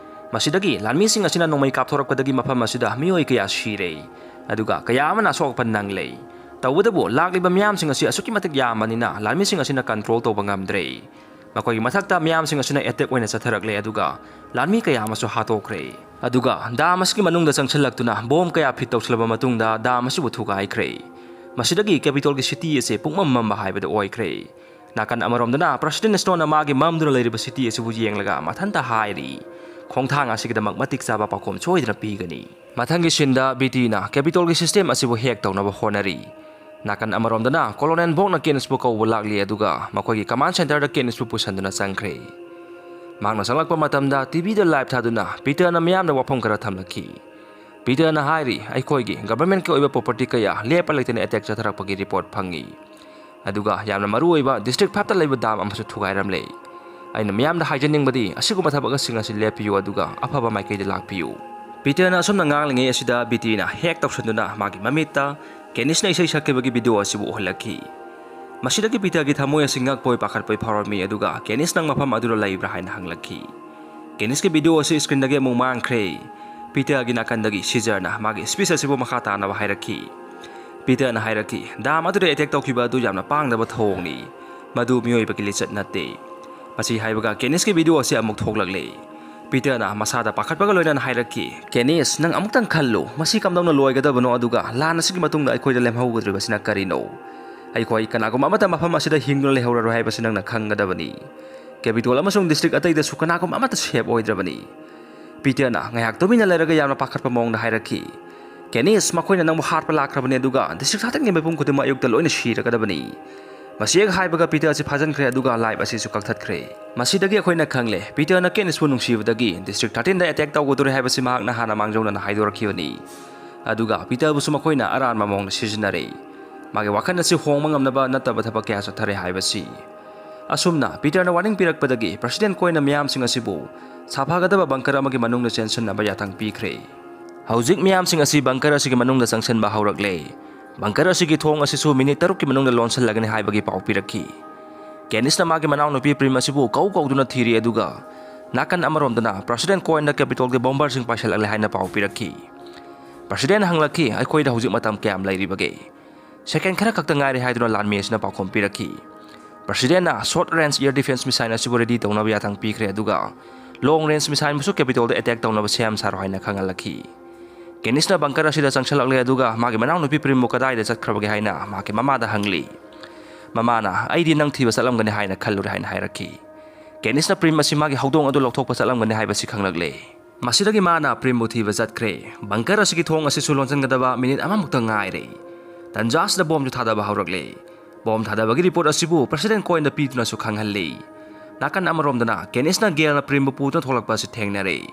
ꯃꯁꯤꯗꯒꯤ ꯂꯥꯟꯃꯤꯁꯤꯡ ꯑꯁꯤꯅ ꯅꯣꯡꯃꯩ ꯀꯥꯞꯊꯣꯔꯛꯄꯗꯒꯤ ꯃꯐꯝ ꯑꯁꯤꯗ ꯃꯤꯑꯣꯏ ꯀꯌꯥ ꯁꯤꯔꯦ, ꯑꯗꯨꯒ ꯀꯌꯥ ꯑꯃꯅ ꯑꯁꯣꯛ ꯑꯄꯟ ꯅꯪꯂꯦ꯫ ꯇꯧꯕꯇꯕꯨ ꯂꯥꯛꯂꯤꯕ ꯃꯤꯌꯥꯝꯁꯤꯡ ꯑꯁꯤ ꯑꯁꯨꯛꯀꯤ ꯃꯇꯤꯛ ꯌꯥꯝꯕꯅꯤꯅ ꯂꯥꯟꯃꯤꯁꯤꯡ ꯑꯁꯤꯅ ꯀꯟꯇ꯭ꯔꯣꯜ ꯇꯧꯕ ꯉꯝꯗ꯭ꯔꯦ꯫ ꯃꯈꯣꯏꯒꯤ ꯃꯊꯛꯇ ꯃꯤꯌꯥꯝꯁꯤꯡ ꯑꯁꯤꯅ ꯑꯦꯇꯦꯛ ꯑꯣꯏꯅ ꯆꯠꯊꯔꯛꯂꯦ, ꯑꯗꯨꯒ ꯂꯥꯟꯃꯤ ꯀꯌꯥ ꯑꯃꯁꯨ ꯍꯥꯠꯇꯣꯛꯈ꯭ꯔꯦ꯫ ꯑꯗꯨꯒ ꯗꯥꯝ ꯑꯁꯤꯒꯤ ꯃꯅꯨꯡꯗ ꯆꯪꯁꯤꯜꯂꯛꯇꯨꯅ ꯕꯣꯝ ꯀꯌꯥ ꯐꯤꯠ ꯇꯧꯁꯤꯜꯂꯕ ꯃꯇꯨꯡꯗ ꯗꯥꯝ ꯑꯁꯤꯕꯨ ꯊꯨꯒꯥꯏꯈ꯭ꯔꯦ꯫ ꯃꯁꯤꯗꯒꯤ ꯀꯦꯄꯤꯇꯣꯜꯒꯤ ꯁꯤꯇꯤ ꯑꯁꯤ ꯄꯨꯡꯃꯝ ꯃꯝꯕ ꯍꯥꯏꯕꯗꯨ ꯑꯣꯏꯈ꯭ꯔꯦ꯫ ꯅꯥꯀꯟ ꯑꯃꯔꯣꯝꯗꯅ ꯄ꯭ꯔꯁꯤꯗꯦꯟ ꯁ꯭ꯅꯣꯅ ꯃꯥꯒꯤ ꯃꯝꯗꯨꯅ ꯂꯩꯔꯤꯕ ꯁꯤꯇꯤ ꯑꯁꯤꯕꯨ ꯌꯦꯡꯂꯒ ꯃꯊꯟꯇ ꯍꯥꯏꯔꯤ, "ꯈꯣꯡꯊꯥꯡ ꯑꯁꯤꯒꯤꯗꯃꯛ ꯃꯇꯤꯛ ꯆꯥꯕ ꯄꯥꯎꯈꯨꯝ ꯁꯣꯏꯗꯅ ꯄꯤꯒꯅꯤ"꯫ ꯃꯊꯪꯒꯤ ꯁꯤꯟꯗ ꯕꯤꯇꯤꯅ ꯀꯦꯄꯤꯇꯣꯜꯒꯤ ꯁꯤꯁꯇꯦꯝ ꯑꯁꯤꯕꯨ ꯍꯦꯛ ꯇꯧꯅꯕ ꯍꯣꯠꯅꯔꯤ꯫ ꯅꯥꯀꯟ ꯑꯃꯔꯣꯝꯗꯅ ꯀꯣꯂꯣꯅꯦꯜ ꯕꯣꯛꯅ ꯀꯦꯅꯤꯁꯄꯨ ꯀꯧꯕ ꯂꯥꯛꯂꯤ, ꯑꯗꯨꯒ ꯃꯈꯣꯏꯒꯤ ꯀꯃꯥꯟ ꯁꯦꯟꯇꯔꯗ ꯀꯦꯅꯤꯁꯄꯨ ꯄꯨꯁꯤꯟꯗꯨꯅ ꯆꯪꯈ꯭ꯔꯦ꯫ ꯃꯍꯥꯛꯅ ꯆꯪꯂꯛꯄ ꯃꯇꯝꯗ ꯇꯤꯚꯤꯗ ꯂꯥꯏꯚ ꯊꯥꯗꯨꯅ ꯄꯤꯇꯔꯅ ꯃꯤꯌꯥꯝꯗ ꯋꯥꯐꯝ ꯈꯔ ꯊꯝꯂꯛꯈꯤ꯫ ꯄꯤꯇꯔꯅ ꯍꯥꯏꯔꯤ, "ꯑꯩꯈꯣꯏꯒꯤ ꯒꯚꯔꯟꯃꯦꯟꯠꯀꯤ ꯑꯣꯏꯕ ꯄ꯭ꯔꯣꯄꯔꯇꯤ ꯀꯌꯥ ꯂꯦꯞꯄ ꯂꯩꯇꯅ ꯑꯦꯇꯦꯛ ꯆꯠꯊꯔꯛꯄꯒꯤ ꯔꯤꯄꯣꯔꯠ ꯐꯪꯉꯤ꯫ ꯑꯗꯨꯒ ꯌꯥꯝꯅ ꯃꯔꯨꯑꯣꯏꯕ ꯗꯤꯁꯇ꯭ꯔꯤꯛ ꯐꯥꯏꯚꯇ ꯂꯩꯕ ꯗꯥꯝ ꯑꯃꯁꯨ ꯊꯨꯒꯥꯏꯔꯝꯂꯦ꯫ ꯑꯩꯅ ꯃꯤꯌꯥꯝꯗ ꯍꯥꯏꯖꯅꯤꯡꯕꯗꯤ ꯑꯁꯤꯒꯨꯝꯕ ꯊꯕꯛ ꯑꯁꯤꯡ ꯑꯁꯤ ꯂꯦꯞꯄꯤꯌꯨ ꯑꯗꯨꯒ ꯑꯐꯕ ꯃꯥꯏꯀꯩꯗ ꯂꯥꯛꯄꯤꯌꯨ"꯫ ꯄꯤꯇꯔꯅ ꯑꯁꯨꯝꯅ ꯉꯥꯡꯂꯤꯉꯩ ꯑꯁꯤꯗ ꯕꯤꯇꯤꯅ ꯍꯦꯛ ꯇꯧꯁꯟꯗꯨꯅ ꯃꯥꯒꯤ ꯃꯃꯤꯠꯇ ꯀꯦꯅꯤꯁꯅ ꯏꯁꯩ ꯁꯛꯈꯤꯕꯒꯤ ꯚꯤꯗꯤꯑꯣ ꯑꯁꯤꯕꯨ ꯎꯍꯜꯂꯛꯈꯤ꯫ ꯃꯁꯤꯗꯒꯤ ꯄꯤꯇꯔꯒꯤ ꯊꯃꯣꯏ ꯑꯁꯤ ꯉꯛꯄꯣꯏ ꯄꯥꯈꯠꯄꯣꯏ ꯐꯥꯎꯔꯝꯃꯤ, ꯑꯗꯨꯒ "ꯀꯦꯅꯤꯁ, ꯅꯪ ꯃꯐꯝ ꯑꯗꯨꯗ ꯂꯩꯕ꯭ꯔꯥ?" ꯍꯥꯏꯅ ꯍꯪꯂꯛꯈꯤ꯫ ꯀꯦꯅꯤꯁꯀꯤ ꯚꯤꯗꯤꯑꯣ ꯑꯁꯤ ꯁ꯭ꯀ꯭ꯔꯤꯟꯗꯒꯤ ꯑꯃꯨꯛ ꯃꯥꯡꯈ꯭ꯔꯦ꯫ ꯄꯤꯇꯔꯒꯤ ꯅꯥꯀꯟꯗꯒꯤ ꯁꯤꯖꯔꯅ ꯃꯥꯒꯤ ꯁ꯭ꯄꯤꯆ ꯑꯁꯤꯕꯨ ꯃꯈꯥ ꯇꯥꯅꯕ ꯍꯥꯏꯔꯛꯈꯤ꯫ ꯄꯤꯇꯔꯅ ꯍꯥꯏꯔꯛꯈꯤ, "ꯗꯥꯝ ꯑꯗꯨꯗ ꯑꯦꯇꯦꯛ ꯇꯧꯈꯤꯕ ꯑꯗꯨ ꯌꯥꯝꯅ ꯄꯥꯡꯗꯕ ꯊꯧꯑꯣꯡꯅꯤ꯫ ꯃꯗꯨ ꯃꯤꯑꯣꯏꯕꯒꯤ ꯂꯤꯆꯠ ꯅꯠꯇꯦ"꯫ ꯃꯁꯤ ꯍꯥꯏꯕꯒ ꯀꯦꯅꯤꯁꯀꯤ ꯚꯤꯗꯤꯑꯣ ꯑꯁꯤ ꯑꯃꯨꯛ ꯊꯣꯛꯂꯛꯂꯦ꯫ ꯄꯤꯇꯔꯅ ꯃꯁꯥꯗ ꯄꯥꯈꯠꯄꯒ ꯂꯣꯏꯅꯅ ꯍꯥꯏꯔꯛꯈꯤ, "ꯀꯦꯅꯤꯁ, ꯅꯪ ꯑꯃꯨꯛꯇꯪ ꯈꯜꯂꯨ, ꯃꯁꯤ ꯀꯝꯗꯧꯅ ꯂꯣꯏꯒꯗꯕꯅꯣ, ꯑꯗꯨꯒ ꯂꯥꯟ ꯑꯁꯤꯒꯤ ꯃꯇꯨꯡꯗ ꯑꯩꯈꯣꯏꯗ ꯂꯦꯝꯍꯧꯒꯗꯧꯔꯤꯕꯁꯤꯅ ꯀꯔꯤꯅꯣ? ꯑꯩꯈꯣꯏ ꯀꯅꯥꯒꯨꯝꯕ ꯑꯃꯠꯇ ꯃꯐꯝ ꯑꯁꯤꯗ ꯍꯤꯡꯗꯨꯅ ꯂꯩꯍꯧꯔꯔꯣꯏ ꯍꯥꯏꯕꯁꯤ ꯅꯪꯅ ꯈꯪꯒꯗꯕꯅꯤ꯫ ꯀꯦꯄꯤꯇꯣꯜ ꯑꯃꯁꯨꯡ ꯗꯤꯁꯇ꯭ꯔꯤꯛ ꯑꯇꯩꯗꯁꯨ ꯀꯅꯥꯒꯨꯝꯕ ꯑꯃꯠꯇ ꯁꯦꯐ ꯑꯣꯏꯗ꯭ꯔꯕꯅꯤ"꯫ ꯄꯤꯇꯔꯅ ꯉꯥꯏꯍꯥꯛ ꯇꯨꯃꯤꯟꯅ ꯂꯩꯔꯒ ꯌꯥꯝꯅ ꯄꯥꯈꯠꯄ ꯃꯑꯣꯡꯗ ꯍꯥꯏꯔꯛꯈꯤ, "ꯀꯦꯅꯤꯁ, ꯃꯈꯣꯏꯅ ꯅꯪꯕꯨ ꯍꯥꯠꯄ ꯂꯥꯛꯈ꯭ꯔꯕꯅꯤ, ꯑꯗꯨꯒ ꯗꯤꯁꯇ꯭ꯔꯤꯛ ꯊꯥꯔꯇꯤꯟꯒꯤ ꯃꯤꯄꯨꯝ ꯈꯨꯗꯤꯡꯃꯛ ꯑꯌꯨꯛꯇ ꯂꯣꯏꯅ ꯁꯤꯔꯒꯗꯕꯅꯤ"꯫ ꯃꯁꯤ ꯍꯦꯛ ꯍꯥꯏꯕꯒ ꯄꯤꯇꯔ ꯑꯁꯤ ꯐꯥꯖꯤꯟꯈ꯭ꯔꯦ, ꯑꯗꯨꯒ ꯂꯥꯏꯚ ꯑꯁꯤꯁꯨ ꯀꯛꯊꯠꯈ꯭ꯔꯦ꯫ ꯃꯁꯤꯗꯒꯤ ꯑꯩꯈꯣꯏꯅ ꯈꯪꯂꯦ, ꯄꯤꯇꯔꯅ ꯀꯦꯅꯤꯁꯄꯨ ꯅꯨꯡꯁꯤꯕꯗꯒꯤ ꯗꯤꯁꯇ꯭ꯔꯤꯛ ꯊꯥꯔꯇꯤꯟꯗ ꯑꯦꯇꯦꯛ ꯇꯧꯒꯗꯧꯔꯦ ꯍꯥꯏꯕꯁꯤ ꯃꯍꯥꯛꯅ ꯍꯥꯟꯅ ꯃꯥꯡꯖꯧꯅꯅ ꯍꯥꯏꯗꯣꯔꯛꯈꯤꯕꯅꯤ꯫ ꯑꯗꯨꯒ ꯄꯤꯇꯔꯕꯨꯁꯨ ꯃꯈꯣꯏꯅ ꯑꯔꯥꯟꯕ ꯃꯑꯣꯡꯗ ꯁꯤꯖꯤꯟꯅꯔꯦ꯫ ꯃꯥꯒꯤ ꯋꯥꯈꯜ ꯑꯁꯤ ꯍꯣꯡꯕ ꯉꯝꯅꯕ ꯅꯠꯇꯕ ꯊꯕꯛ ꯀꯌꯥ ꯆꯠꯊꯔꯦ ꯍꯥꯏꯕꯁꯤ꯫ ꯑꯁꯨꯝꯅ ꯄꯤꯇꯔꯅ ꯋꯥꯔꯅꯤꯡ ꯄꯤꯔꯛꯄꯗꯒꯤ ꯄ꯭ꯔꯁꯤꯗꯦꯟꯠ ꯀꯣꯏꯟꯅ ꯃꯤꯌꯥꯝꯁꯤꯡ ꯑꯁꯤꯕꯨ ꯁꯥꯐꯒꯗꯕ ꯕꯪꯀꯔ ꯑꯃꯒꯤ ꯃꯅꯨꯡꯗ ꯆꯦꯟꯁꯤꯟꯅꯕ ꯌꯥꯊꯪ ꯄꯤꯈ꯭ꯔꯦ꯫ ꯍꯧꯖꯤꯛ ꯃꯤꯌꯥꯝꯁꯤꯡ ꯑꯁꯤ ꯕꯪꯀꯔ ꯑꯁꯤꯒꯤ ꯃꯅꯨꯡꯗ ꯆꯪꯁꯤꯟꯕ ꯍꯧꯔꯛꯂꯦ꯫ ꯕꯪꯀꯔ ꯑꯁꯤꯒꯤ ꯊꯣꯡ ꯑꯁꯤꯁꯨ ꯃꯤꯅꯤꯠ ꯇꯔꯨꯛꯀꯤ ꯃꯅꯨꯡꯗ ꯂꯣꯟꯁꯤꯜꯂꯒꯅꯤ ꯍꯥꯏꯕꯒꯤ ꯄꯥꯎ ꯄꯤꯔꯛꯈꯤ꯫ ꯀꯦꯅꯤꯁꯅ ꯃꯥꯒꯤ ꯃꯅꯥꯎꯅꯨꯄꯤ ꯄ꯭ꯔꯤꯝ ꯑꯁꯤꯕꯨ ꯀꯧ ꯀꯧꯗꯨꯅ ꯊꯤꯔꯤ, ꯑꯗꯨꯒ ꯅꯥꯀꯟ ꯑꯃꯔꯣꯝꯗꯅ ꯄ꯭ꯔꯁꯤꯗꯦꯟꯠ ꯀꯣꯏꯟꯅ ꯀꯦꯄꯤꯇꯣꯜꯒꯤ ꯕꯣꯝꯕꯔꯁꯤꯡ ꯄꯥꯏꯁꯤꯜꯂꯛꯂꯦ ꯍꯥꯏꯅ ꯄꯥꯎ ꯄꯤꯔꯛꯈꯤ꯫ ꯄ꯭ꯔꯁꯤꯗꯦꯟꯠꯅ ꯍꯪꯂꯛꯈꯤ, "ꯑꯩꯈꯣꯏꯗ ꯍꯧꯖꯤꯛ ꯃꯇꯝ ꯀꯌꯥꯝ ꯂꯩꯔꯤꯕꯒꯦ?" "ꯁꯦꯀꯦꯟ ꯈꯔ ꯈꯛꯇ ꯉꯥꯏꯔꯦ" ꯍꯥꯏꯗꯨꯅ ꯂꯥꯟꯃꯤ ꯑꯁꯤꯅ ꯄꯥꯎꯈꯨꯝ ꯄꯤꯔꯛꯈꯤ꯫ ꯄ꯭ꯔꯁꯤꯗꯦꯟꯠꯅ short range air defence missile ꯑꯁꯤꯕꯨ ꯔꯦꯗꯤ ꯇꯧꯅꯕ ꯌꯥꯊꯪ ꯄꯤꯈ꯭ꯔꯦ, ꯑꯗꯨꯒ ꯂꯣꯡ ꯔꯦꯟꯖ ꯃꯤꯁꯥꯏꯜꯕꯨꯁꯨ ꯀꯦꯄꯤꯇꯣꯜꯗ ꯑꯦꯇꯦꯛ ꯇꯧꯅꯕ ꯁꯦꯝ ꯁꯥꯔꯣ ꯍꯥꯏꯅ ꯈꯪꯍꯜꯂꯛꯈꯤ꯫ ꯀꯦꯅꯤꯁꯅ ꯕꯪꯀꯔ ꯑꯁꯤꯗ ꯆꯪꯁꯤꯜꯂꯛꯂꯦ, ꯑꯗꯨꯒ ꯃꯥꯒꯤ ꯃꯅꯥꯎꯅꯨꯄꯤ ꯄ꯭ꯔꯤꯝꯕꯨ ꯀꯗꯥꯏꯗ ꯆꯠꯈ꯭ꯔꯕꯒꯦ ꯍꯥꯏꯅ ꯃꯍꯥꯛꯀꯤ ꯃꯃꯥꯗ ꯍꯪꯂꯤ꯫ ꯃꯃꯥꯅ, "ꯑꯩꯗꯤ ꯅꯪ ꯊꯤꯕ ꯆꯠꯂꯝꯒꯅꯤ ꯍꯥꯏꯅ ꯈꯜꯂꯨꯔꯦ" ꯍꯥꯏꯅ ꯍꯥꯏꯔꯛꯈꯤ꯫ ꯀꯦꯅꯤꯁꯅ ꯄ꯭ꯔꯤꯝ ꯑꯁꯤ ꯃꯥꯒꯤ ꯍꯧꯗꯣꯡ ꯑꯗꯨ ꯂꯧꯊꯣꯛꯄ ꯆꯠꯂꯝꯒꯅꯤ ꯍꯥꯏꯕꯁꯤ ꯈꯪꯂꯛꯂꯦ꯫ ꯃꯁꯤꯗꯒꯤ ꯃꯥꯅ ꯄ꯭ꯔꯤꯝꯕꯨ ꯊꯤꯕ ꯆꯠꯈ꯭ꯔꯦ꯫ ꯕꯪꯀꯔ ꯑꯁꯤꯒꯤ ꯊꯣꯡ ꯑꯁꯤꯁꯨ ꯂꯣꯟꯁꯤꯟꯒꯗꯕ ꯃꯤꯅꯤꯠ ꯑꯃꯃꯨꯛꯇ ꯉꯥꯏꯔꯦ꯫ ꯇꯟꯖꯥ ꯑꯁꯤꯗ ꯕꯣꯝꯁꯨ ꯊꯥꯗꯕ ꯍꯧꯔꯛꯂꯦ꯫ ꯕꯣꯝ ꯊꯥꯗꯕꯒꯤ ꯔꯤꯄꯣꯔꯠ ꯑꯁꯤꯕꯨ ꯄ꯭ꯔꯁꯤꯗꯦꯟꯠ ꯀꯣꯏꯟꯗ ꯄꯤꯗꯨꯅꯁꯨ ꯈꯪꯍꯜꯂꯤ꯫ ꯅꯥꯀꯟ ꯑꯃꯔꯣꯝꯗꯅ ꯀꯦꯅꯤꯁꯅ ꯒꯦꯜꯅ ꯄ꯭ꯔꯤꯝꯕꯨ ꯄꯨꯗꯨꯅ ꯊꯣꯛꯂꯛꯄ ꯑꯁꯤ ꯊꯦꯡꯅꯔꯦ꯫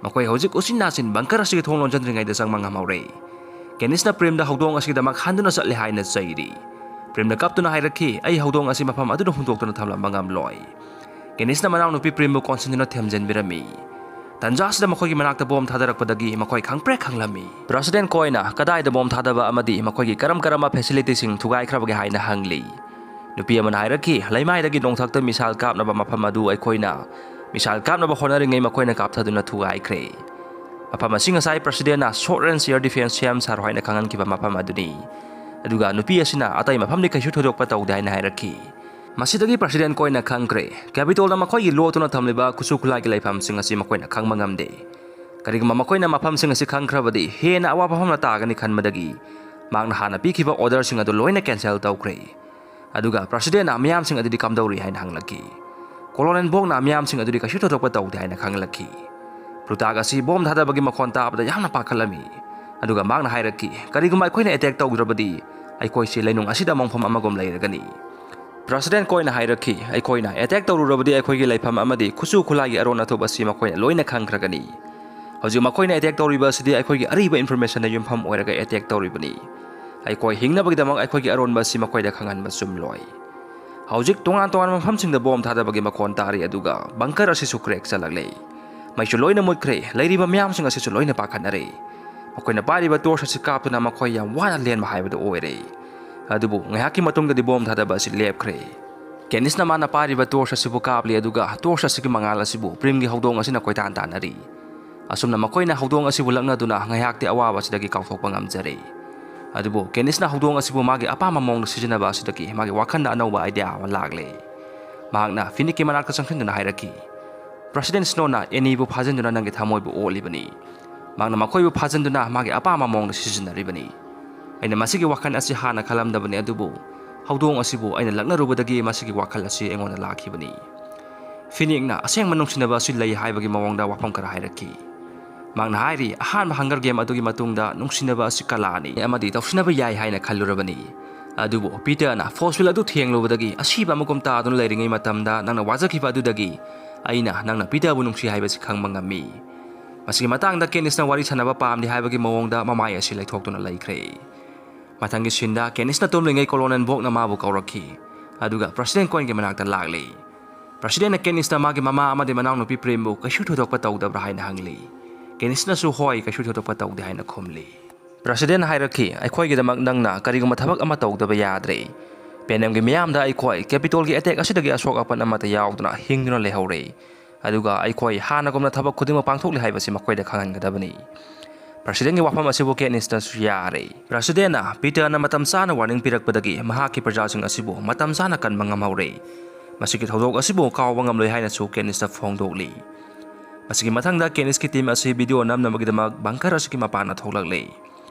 ꯃꯈꯣꯏ ꯍꯧꯖꯤꯛ ꯎꯆꯤꯟ ꯅꯥꯆꯤꯟ ꯕꯪꯀꯔ ꯑꯁꯤꯒꯤ ꯊꯣꯡ ꯂꯣꯟꯁꯤꯟꯗ꯭ꯔꯤꯉꯩꯗ ꯆꯪꯕ ꯉꯝꯍꯧꯔꯦ꯫ ꯀꯦꯅꯤꯁꯅ ꯄ꯭ꯔꯤꯝꯗ ꯍꯧꯗꯣꯡ ꯑꯁꯤꯒꯤꯗꯃꯛ ꯍꯟꯗꯨꯅ ꯆꯠꯂꯦ ꯍꯥꯏꯅ ꯆꯩꯔꯤ꯫ ꯄ꯭ꯔꯤꯝꯅ ꯀꯞꯇꯨꯅ ꯍꯥꯏꯔꯛꯈꯤ, "ꯑꯩ ꯍꯧꯗꯣꯡ ꯑꯁꯤ ꯃꯐꯝ ꯑꯗꯨꯗ ꯍꯨꯟꯗꯣꯛꯇꯨꯅ ꯊꯝꯂꯝꯕ ꯉꯝꯂꯣꯏ"꯫ ꯀꯦꯅꯤꯁꯅ ꯃꯅꯥꯎꯅꯨꯄꯤ ꯄ꯭ꯔꯤꯝꯕꯨ ꯀꯣꯟꯁꯤꯟꯗꯨꯅ ꯊꯦꯝꯖꯤꯟꯕꯤꯔꯝꯃꯤ꯫ ꯇꯟꯖꯥ ꯑꯁꯤꯗ ꯃꯈꯣꯏꯒꯤ ꯃꯅꯥꯛꯇ ꯕꯣꯝ ꯊꯥꯗꯔꯛꯄꯗꯒꯤ ꯃꯈꯣꯏ ꯈꯪꯄ꯭ꯔꯦꯛ ꯈꯪꯂꯝꯃꯤ꯫ ꯄ꯭ꯔꯦꯁꯤꯗꯦꯟꯠ ꯀꯣꯏꯅ ꯀꯗꯥꯏꯗ ꯕꯣꯝ ꯊꯥꯗꯕ ꯑꯃꯗꯤ ꯃꯈꯣꯏꯒꯤ ꯀꯔꯝ ꯀꯔꯝꯕ ꯐꯦꯁꯤꯂꯤꯇꯤꯁꯤꯡ ꯊꯨꯒꯥꯏꯈ꯭ꯔꯕꯒꯦ ꯍꯥꯏꯅ ꯍꯪꯂꯤ꯫ ꯅꯨꯄꯤ ꯑꯃꯅ ꯍꯥꯏꯔꯛꯈꯤ, "ꯂꯩꯃꯥꯏꯗꯒꯤ ꯅꯣꯡꯊꯛꯇ ꯃꯤꯁꯥꯏꯜ ꯀꯥꯞꯅꯕ ꯃꯐꯝ ꯑꯗꯨ ꯑꯩꯈꯣꯏꯅ ꯃꯤꯁꯥꯏꯜ ꯀꯥꯞꯅꯕ ꯍꯣꯠꯅꯔꯤꯉꯩ ꯃꯈꯣꯏꯅ ꯀꯥꯞꯊꯗꯨꯅ ꯊꯨꯒꯥꯏꯈ꯭ꯔꯦ꯫ ꯃꯐꯝ ꯑꯁꯤ ꯉꯁꯥꯏ ꯄ꯭ꯔꯦꯁꯤꯗꯦꯟꯠꯅ ꯁꯣꯔꯠ ꯔꯦꯟꯖ ꯑꯦꯌꯔ ꯗꯤꯐꯦꯟꯁ ꯁꯦꯝ ꯁꯥꯔꯣ ꯍꯥꯏꯅ ꯈꯪꯍꯟꯈꯤꯕ ꯃꯐꯝ ꯑꯗꯨꯅꯤ꯫ ꯑꯗꯨꯒ ꯅꯨꯄꯤ ꯑꯁꯤꯅ ꯑꯇꯩ ꯃꯐꯝꯗꯤ ꯀꯩꯁꯨ ꯊꯣꯏꯗꯣꯛꯄ ꯇꯧꯗꯦ" ꯍꯥꯏꯅ ꯍꯥꯏꯔꯛꯈꯤ꯫ ꯃꯁꯤꯗꯒꯤ ꯄ꯭ꯔꯦꯁꯤꯗꯦꯟꯠ ꯀꯣꯏꯅ ꯈꯪꯈ꯭ꯔꯦ, ꯀꯦꯄꯤꯇꯣꯜꯗ ꯃꯈꯣꯏꯒꯤ ꯂꯣꯠꯇꯨꯅ ꯊꯝꯂꯤꯕ ꯈꯨꯠꯁꯨ ꯈꯨꯠꯂꯥꯏꯒꯤ ꯂꯩꯐꯝꯁꯤꯡ ꯑꯁꯤ ꯃꯈꯣꯏꯅ ꯈꯪꯕ ꯉꯝꯗꯦ꯫ ꯀꯔꯤꯒꯨꯝꯕ ꯃꯈꯣꯏꯅ ꯃꯐꯝꯁꯤꯡ ꯑꯁꯤ ꯈꯪꯈ꯭ꯔꯕꯗꯤ ꯍꯦꯟꯅ ꯑꯋꯥꯕ ꯐꯝꯅ ꯇꯥꯒꯅꯤ ꯈꯟꯕꯗꯒꯤ ꯃꯍꯥꯛꯅ ꯍꯥꯟꯅ ꯄꯤꯈꯤꯕ ꯑꯣꯔꯗꯔꯁꯤꯡ ꯑꯗꯨ ꯂꯣꯏꯅ ꯀꯦꯟꯁꯦꯜ ꯇꯧꯈ꯭ꯔꯦ꯫ ꯑꯗꯨꯒ ꯄ꯭ꯔꯦꯁꯤꯗꯦꯟꯠꯅ ꯃꯤꯌꯥꯝꯁꯤꯡ ꯑꯗꯨꯗꯤ ꯀꯝꯗꯧꯔꯤ ꯍꯥꯏꯅ ꯍꯪꯂꯛꯈꯤ꯫ ꯀꯣꯂꯣꯅꯦꯜ ꯕꯣꯛꯅ ꯃꯤꯌꯥꯝꯁꯤꯡ ꯑꯗꯨꯗꯤ ꯀꯩꯁꯨ ꯊꯣꯏꯗꯣꯛꯄ ꯇꯧꯗꯦ ꯍꯥꯏꯅ ꯈꯪꯂꯛꯈꯤ꯫ ꯄ꯭ꯂꯨꯇꯥꯛ ꯑꯁꯤ ꯕꯣꯝ ꯊꯥꯗꯕꯒꯤ ꯃꯈꯣꯟ ꯇꯥꯕꯗ ꯌꯥꯝꯅ ꯄꯥꯈꯠꯂꯝꯃꯤ꯫ ꯑꯗꯨꯒ ꯃꯍꯥꯛꯅ ꯍꯥꯏꯔꯛꯈꯤ, "ꯀꯔꯤꯒꯨꯝꯕ ꯑꯩꯈꯣꯏꯅ ꯑꯦꯇꯦꯛ ꯇꯧꯗ꯭ꯔꯕꯗꯤ ꯑꯩꯈꯣꯏꯁꯤ ꯂꯩꯅꯨꯡ ꯑꯁꯤꯗ ꯃꯣꯡꯐꯝ ꯑꯃꯒꯨꯝ ꯂꯩꯔꯒꯅꯤ"꯫ ꯄ꯭ꯔꯦꯁꯤꯗꯦꯟꯠ ꯀꯣꯏꯅ ꯍꯥꯏꯔꯛꯈꯤ, "ꯑꯩꯈꯣꯏꯅ ꯑꯦꯇꯦꯛ ꯇꯧꯔꯨꯔꯕꯗꯤ ꯑꯩꯈꯣꯏꯒꯤ ꯂꯩꯐꯝ ꯑꯃꯗꯤ ꯈꯨꯠꯁꯨ ꯈꯨꯠꯂꯥꯏꯒꯤ ꯑꯔꯣꯟ ꯑꯊꯨꯞ ꯑꯁꯤ ꯃꯈꯣꯏꯅ ꯂꯣꯏꯅ ꯈꯪꯈ꯭ꯔꯒꯅꯤ꯫ ꯍꯧꯖꯤꯛ ꯃꯈꯣꯏꯅ ꯑꯦꯇꯦꯛ ꯇꯧꯔꯤꯕ ꯑꯁꯤꯗꯤ ꯑꯩꯈꯣꯏꯒꯤ ꯑꯔꯤꯕ ꯏꯟꯐꯣꯔꯃꯦꯁꯟꯗ ꯌꯨꯝꯐꯝ ꯑꯣꯏꯔꯒ ꯑꯦꯇꯦꯛ ꯇꯧꯔꯤꯕꯅꯤ꯫ ꯑꯩꯈꯣꯏ ꯍꯤꯡꯅꯕꯒꯤꯗꯃꯛ ꯑꯩꯈꯣꯏꯒꯤ ꯑꯔꯣꯟꯕ ꯑꯁꯤ ꯃꯈꯣꯏꯗ ꯈꯪꯍꯟꯕ ꯆꯨꯝꯂꯣꯏ"꯫ ꯍꯧꯖꯤꯛ ꯇꯣꯉꯥꯟ ꯇꯣꯉꯥꯟꯕ ꯃꯐꯝꯁꯤꯡꯗ ꯕꯣꯝ ꯊꯥꯗꯕꯒꯤ ꯃꯈꯣꯟ ꯇꯥꯔꯤ, ꯑꯗꯨꯒ ꯕꯪꯀꯔ ꯑꯁꯤꯁꯨ ꯀ꯭ꯔꯦꯛ ꯆꯠꯂꯛꯂꯦ꯫ ꯃꯩꯁꯨ ꯂꯣꯏꯅ ꯃꯨꯠꯈ꯭ꯔꯦ꯫ ꯂꯩꯔꯤꯕ ꯃꯤꯌꯥꯝꯁꯤꯡ ꯑꯁꯤꯁꯨ ꯂꯣꯏꯅ ꯄꯥꯈꯠꯅꯔꯦ꯫ ꯃꯈꯣꯏꯅ ꯄꯥꯏꯔꯤꯕ ꯇꯣꯔꯆ ꯑꯁꯤ ꯀꯥꯞꯇꯨꯅ ꯃꯈꯣꯏ ꯌꯥꯝ ꯋꯥꯅ ꯂꯦꯟꯕ ꯍꯥꯏꯕꯗꯨ ꯑꯣꯏꯔꯦ꯫ ꯑꯗꯨꯕꯨ ꯉꯥꯏꯍꯥꯛꯀꯤ ꯃꯇꯨꯡꯗꯗꯤ ꯕꯣꯝ ꯊꯥꯗꯕ ꯑꯁꯤ ꯂꯦꯞꯈ꯭ꯔꯦ꯫ ꯀꯦꯅꯤꯁꯅ ꯃꯥꯅ ꯄꯥꯏꯔꯤꯕ ꯇꯣꯔꯆ ꯑꯁꯤꯕꯨ ꯀꯥꯞꯂꯤ, ꯑꯗꯨꯒ ꯇꯣꯔꯆ ꯑꯁꯤꯒꯤ ꯃꯉꯥꯜ ꯑꯁꯤꯕꯨ ꯄ꯭ꯔꯤꯝꯒꯤ ꯍꯧꯗꯣꯡ ꯑꯁꯤꯅ ꯀꯣꯏꯇꯥꯟ ꯇꯥꯟꯅꯔꯤ꯫ ꯑꯁꯨꯝꯅ ꯃꯈꯣꯏꯅ ꯍꯧꯗꯣꯡ ꯑꯁꯤꯕꯨ ꯂꯛꯅꯗꯨꯅ ꯉꯥꯏꯍꯥꯛꯇꯤ ꯑꯋꯥꯕ ꯑꯁꯤꯗꯒꯤ ꯀꯥꯎꯊꯣꯛꯄ ꯉꯝꯖꯔꯦ꯫ ꯑꯗꯨꯕꯨ ꯀꯦꯅꯤꯁꯅ ꯍꯧꯗꯣꯡ ꯑꯁꯤꯕꯨ ꯃꯥꯒꯤ ꯑꯄꯥꯝꯕ ꯃꯑꯣꯡꯗ ꯁꯤꯖꯤꯟꯅꯕ ꯑꯁꯤꯗꯒꯤ ꯃꯥꯒꯤ ꯋꯥꯈꯜꯗ ꯑꯅꯧꯕ ꯑꯥꯏꯗꯤꯌꯥ ꯑꯃ ꯂꯥꯛꯂꯦ꯫ ꯃꯍꯥꯛꯅ ꯐꯤꯅꯤꯛꯀꯤ ꯃꯅꯥꯛꯇ ꯆꯪꯁꯤꯟꯗꯨꯅ ꯍꯥꯏꯔꯛꯈꯤ, "ꯄ꯭ꯔꯦꯁꯤꯗꯦꯟꯠ ꯁ꯭ꯅꯣꯅ ꯑꯦꯅꯤꯕꯨ ꯐꯥꯖꯤꯟꯗꯨꯅ ꯅꯪꯒꯤ ꯊꯃꯣꯏꯕꯨ ꯑꯣꯠꯂꯤꯕꯅꯤ꯫ ꯃꯍꯥꯛꯅ ꯃꯈꯣꯏꯕꯨ ꯐꯥꯖꯤꯟꯗꯨꯅ ꯃꯥꯒꯤ ꯑꯄꯥꯝꯕ ꯃꯑꯣꯡꯗ ꯁꯤꯖꯤꯟꯅꯔꯤꯕꯅꯤ꯫ ꯑꯩꯅ ꯃꯁꯤꯒꯤ ꯋꯥꯈꯜ ꯑꯁꯤ ꯍꯥꯟꯅ ꯈꯜꯂꯝꯗꯕꯅꯤ, ꯑꯗꯨꯕꯨ ꯍꯧꯗꯣꯡ ꯑꯁꯤꯕꯨ ꯑꯩꯅ ꯂꯛꯅꯔꯨꯕꯗꯒꯤ ꯃꯁꯤꯒꯤ ꯋꯥꯈꯜ ꯑꯁꯤ ꯑꯩꯉꯣꯟꯗ ꯂꯥꯛꯈꯤꯕꯅꯤ"꯫ ꯐꯤꯅꯤꯛꯅ ꯑꯁꯦꯡꯕ ꯅꯨꯡꯁꯤꯅꯕ ꯑꯁꯤ ꯂꯩ ꯍꯥꯏꯕꯒꯤ ꯃꯑꯣꯡꯗ ꯋꯥꯐꯝ ꯈꯔ ꯍꯥꯏꯔꯛꯈꯤ꯫ ꯃꯍꯥꯛꯅ ꯍꯥꯏꯔꯤ, "ꯑꯍꯥꯟꯕ ꯍꯪꯒꯔ ꯒꯦꯝ ꯑꯗꯨꯒꯤ ꯃꯇꯨꯡꯗ ꯅꯨꯡꯁꯤꯅꯕ ꯑꯁꯤ ꯀꯂꯥꯅꯤ ꯑꯃꯗꯤ ꯇꯧꯁꯤꯟꯅꯕ ꯌꯥꯏ ꯍꯥꯏꯅ ꯈꯜꯂꯨꯔꯕꯅꯤ꯫ ꯑꯗꯨꯕꯨ ꯄꯤꯇꯔꯅ ꯐꯣꯔꯁ ꯐꯤꯜ ꯑꯗꯨ ꯊꯦꯡꯂꯨꯕꯗꯒꯤ ꯑꯁꯤꯕ ꯑꯃꯒꯨꯝ ꯇꯥꯗꯨꯅ ꯂꯩꯔꯤꯉꯩ ꯃꯇꯝꯗ ꯅꯪꯅ ꯋꯥꯖꯈꯤꯕ ꯑꯗꯨꯗꯒꯤ ꯑꯩꯅ ꯅꯪꯅ ꯄꯤꯇꯔꯕꯨ ꯅꯨꯡꯁꯤ ꯍꯥꯏꯕꯁꯤ ꯈꯪꯕ ꯉꯝꯃꯤ꯫ ꯃꯁꯤꯒꯤ ꯃꯇꯥꯡꯗ ꯀꯦꯅꯤꯁꯅ ꯋꯥꯔꯤ ꯁꯥꯟꯅꯕ ꯄꯥꯝꯗꯦ ꯍꯥꯏꯕꯒꯤ ꯃꯑꯣꯡꯗ ꯃꯃꯥꯏ ꯑꯁꯤ ꯂꯩꯊꯣꯛꯇꯨꯅ ꯂꯩꯈ꯭ꯔꯦ꯫ ꯃꯊꯪꯒꯤ ꯁꯤꯟꯗ ꯀꯦꯅꯤꯁꯅ ꯇꯨꯝꯂꯤꯉꯩ ꯀꯣꯂꯣꯅꯦꯜ ꯕꯣꯛꯅ ꯃꯥꯕꯨ ꯀꯧꯔꯛꯈꯤ, ꯑꯗꯨꯒ ꯄ꯭ꯔꯁꯤꯗꯦꯟ ꯀꯣꯏꯟꯒꯤ ꯃꯅꯥꯛꯇ ꯂꯥꯛꯂꯤ꯫ ꯄ꯭ꯔꯁꯤꯗꯦꯟꯅ ꯀꯦꯅꯤꯁꯇ ꯃꯥꯒꯤ ꯃꯃꯥ ꯑꯃꯗꯤ ꯃꯅꯥꯎꯅꯨꯄꯤ ꯄ꯭ꯔꯦꯝꯕꯨ ꯀꯩꯁꯨ ꯊꯣꯏꯗꯣꯛꯄ ꯇꯧꯗꯕ꯭ꯔꯥ ꯍꯥꯏꯅ ꯍꯪꯂꯤ꯫ ꯀꯦꯅꯤꯁꯅꯁꯨ "ꯍꯣꯏ, ꯀꯩꯁꯨ ꯊꯣꯏꯗꯣꯛꯄ ꯇꯧꯗꯦ" ꯍꯥꯏꯅ ꯈꯨꯝꯂꯤ꯫ ꯄ꯭ꯔꯁꯤꯗꯦꯟꯅ ꯍꯥꯏꯔꯛꯈꯤ, "ꯑꯩꯈꯣꯏꯒꯤꯗꯃꯛ ꯅꯪꯅ ꯀꯔꯤꯒꯨꯝꯕ ꯊꯕꯛ ꯑꯃ ꯇꯧꯗꯕ ꯌꯥꯗ꯭ꯔꯦ꯫ ꯄꯦꯅꯦꯝꯒꯤ ꯃꯤꯌꯥꯝꯗ ꯑꯩꯈꯣꯏ ꯀꯦꯄꯤꯇꯣꯜꯒꯤ ꯑꯦꯇꯦꯛ ꯑꯁꯤꯗꯒꯤ ꯑꯁꯣꯛ ꯑꯄꯟ ꯑꯃꯠꯇ ꯌꯥꯎꯗꯅ ꯍꯤꯡꯗꯨꯅ ꯂꯩꯍꯧꯔꯦ꯫ ꯑꯗꯨꯒ ꯑꯩꯈꯣꯏ ꯍꯥꯟꯅꯒꯨꯝꯅ ꯊꯕꯛ ꯈꯨꯗꯤꯡꯃꯛ ꯄꯥꯡꯊꯣꯛꯂꯤ ꯍꯥꯏꯕꯁꯤ ꯃꯈꯣꯏꯗ ꯈꯪꯍꯟꯒꯗꯕꯅꯤ꯫" ꯄ꯭ꯔꯁꯤꯗꯦꯟꯒꯤ ꯋꯥꯐꯝ ꯑꯁꯤꯕꯨ ꯀꯦꯅꯤꯁꯅꯁꯨ ꯌꯥꯔꯦ꯫ ꯄ꯭ꯔꯁꯤꯗꯦꯟꯅ ꯄꯤꯇꯔꯅ ꯃꯇꯝ ꯆꯥꯅ ꯋꯥꯔꯅꯤꯡ ꯄꯤꯔꯛꯄꯗꯒꯤ ꯃꯍꯥꯛꯀꯤ ꯄ꯭ꯔꯖꯥꯁꯤꯡ ꯑꯁꯤꯕꯨ ꯃꯇꯝ ꯆꯥꯅ ꯀꯟꯕ ꯉꯝꯍꯧꯔꯦ꯫ ꯃꯁꯤꯒꯤ ꯊꯧꯗꯣꯛ ꯑꯁꯤꯕꯨ ꯀꯥꯎꯕ ꯉꯝꯂꯣꯏ ꯍꯥꯏꯅꯁꯨ ꯀꯦꯅꯤꯁꯇ ꯐꯣꯡꯗꯣꯛꯂꯤ꯫ ꯃꯁꯤꯒꯤ ꯃꯊꯪꯗ ꯀꯦꯅꯤꯁꯀꯤ ꯇꯤꯝ ꯑꯁꯤ ꯚꯤꯗꯤꯑꯣ ꯅꯝꯅꯕꯒꯤꯗꯃꯛ ꯕꯪꯀꯔ ꯑꯁꯤꯒꯤ ꯃꯄꯥꯟꯗ ꯊꯣꯛꯂꯛꯂꯦ꯫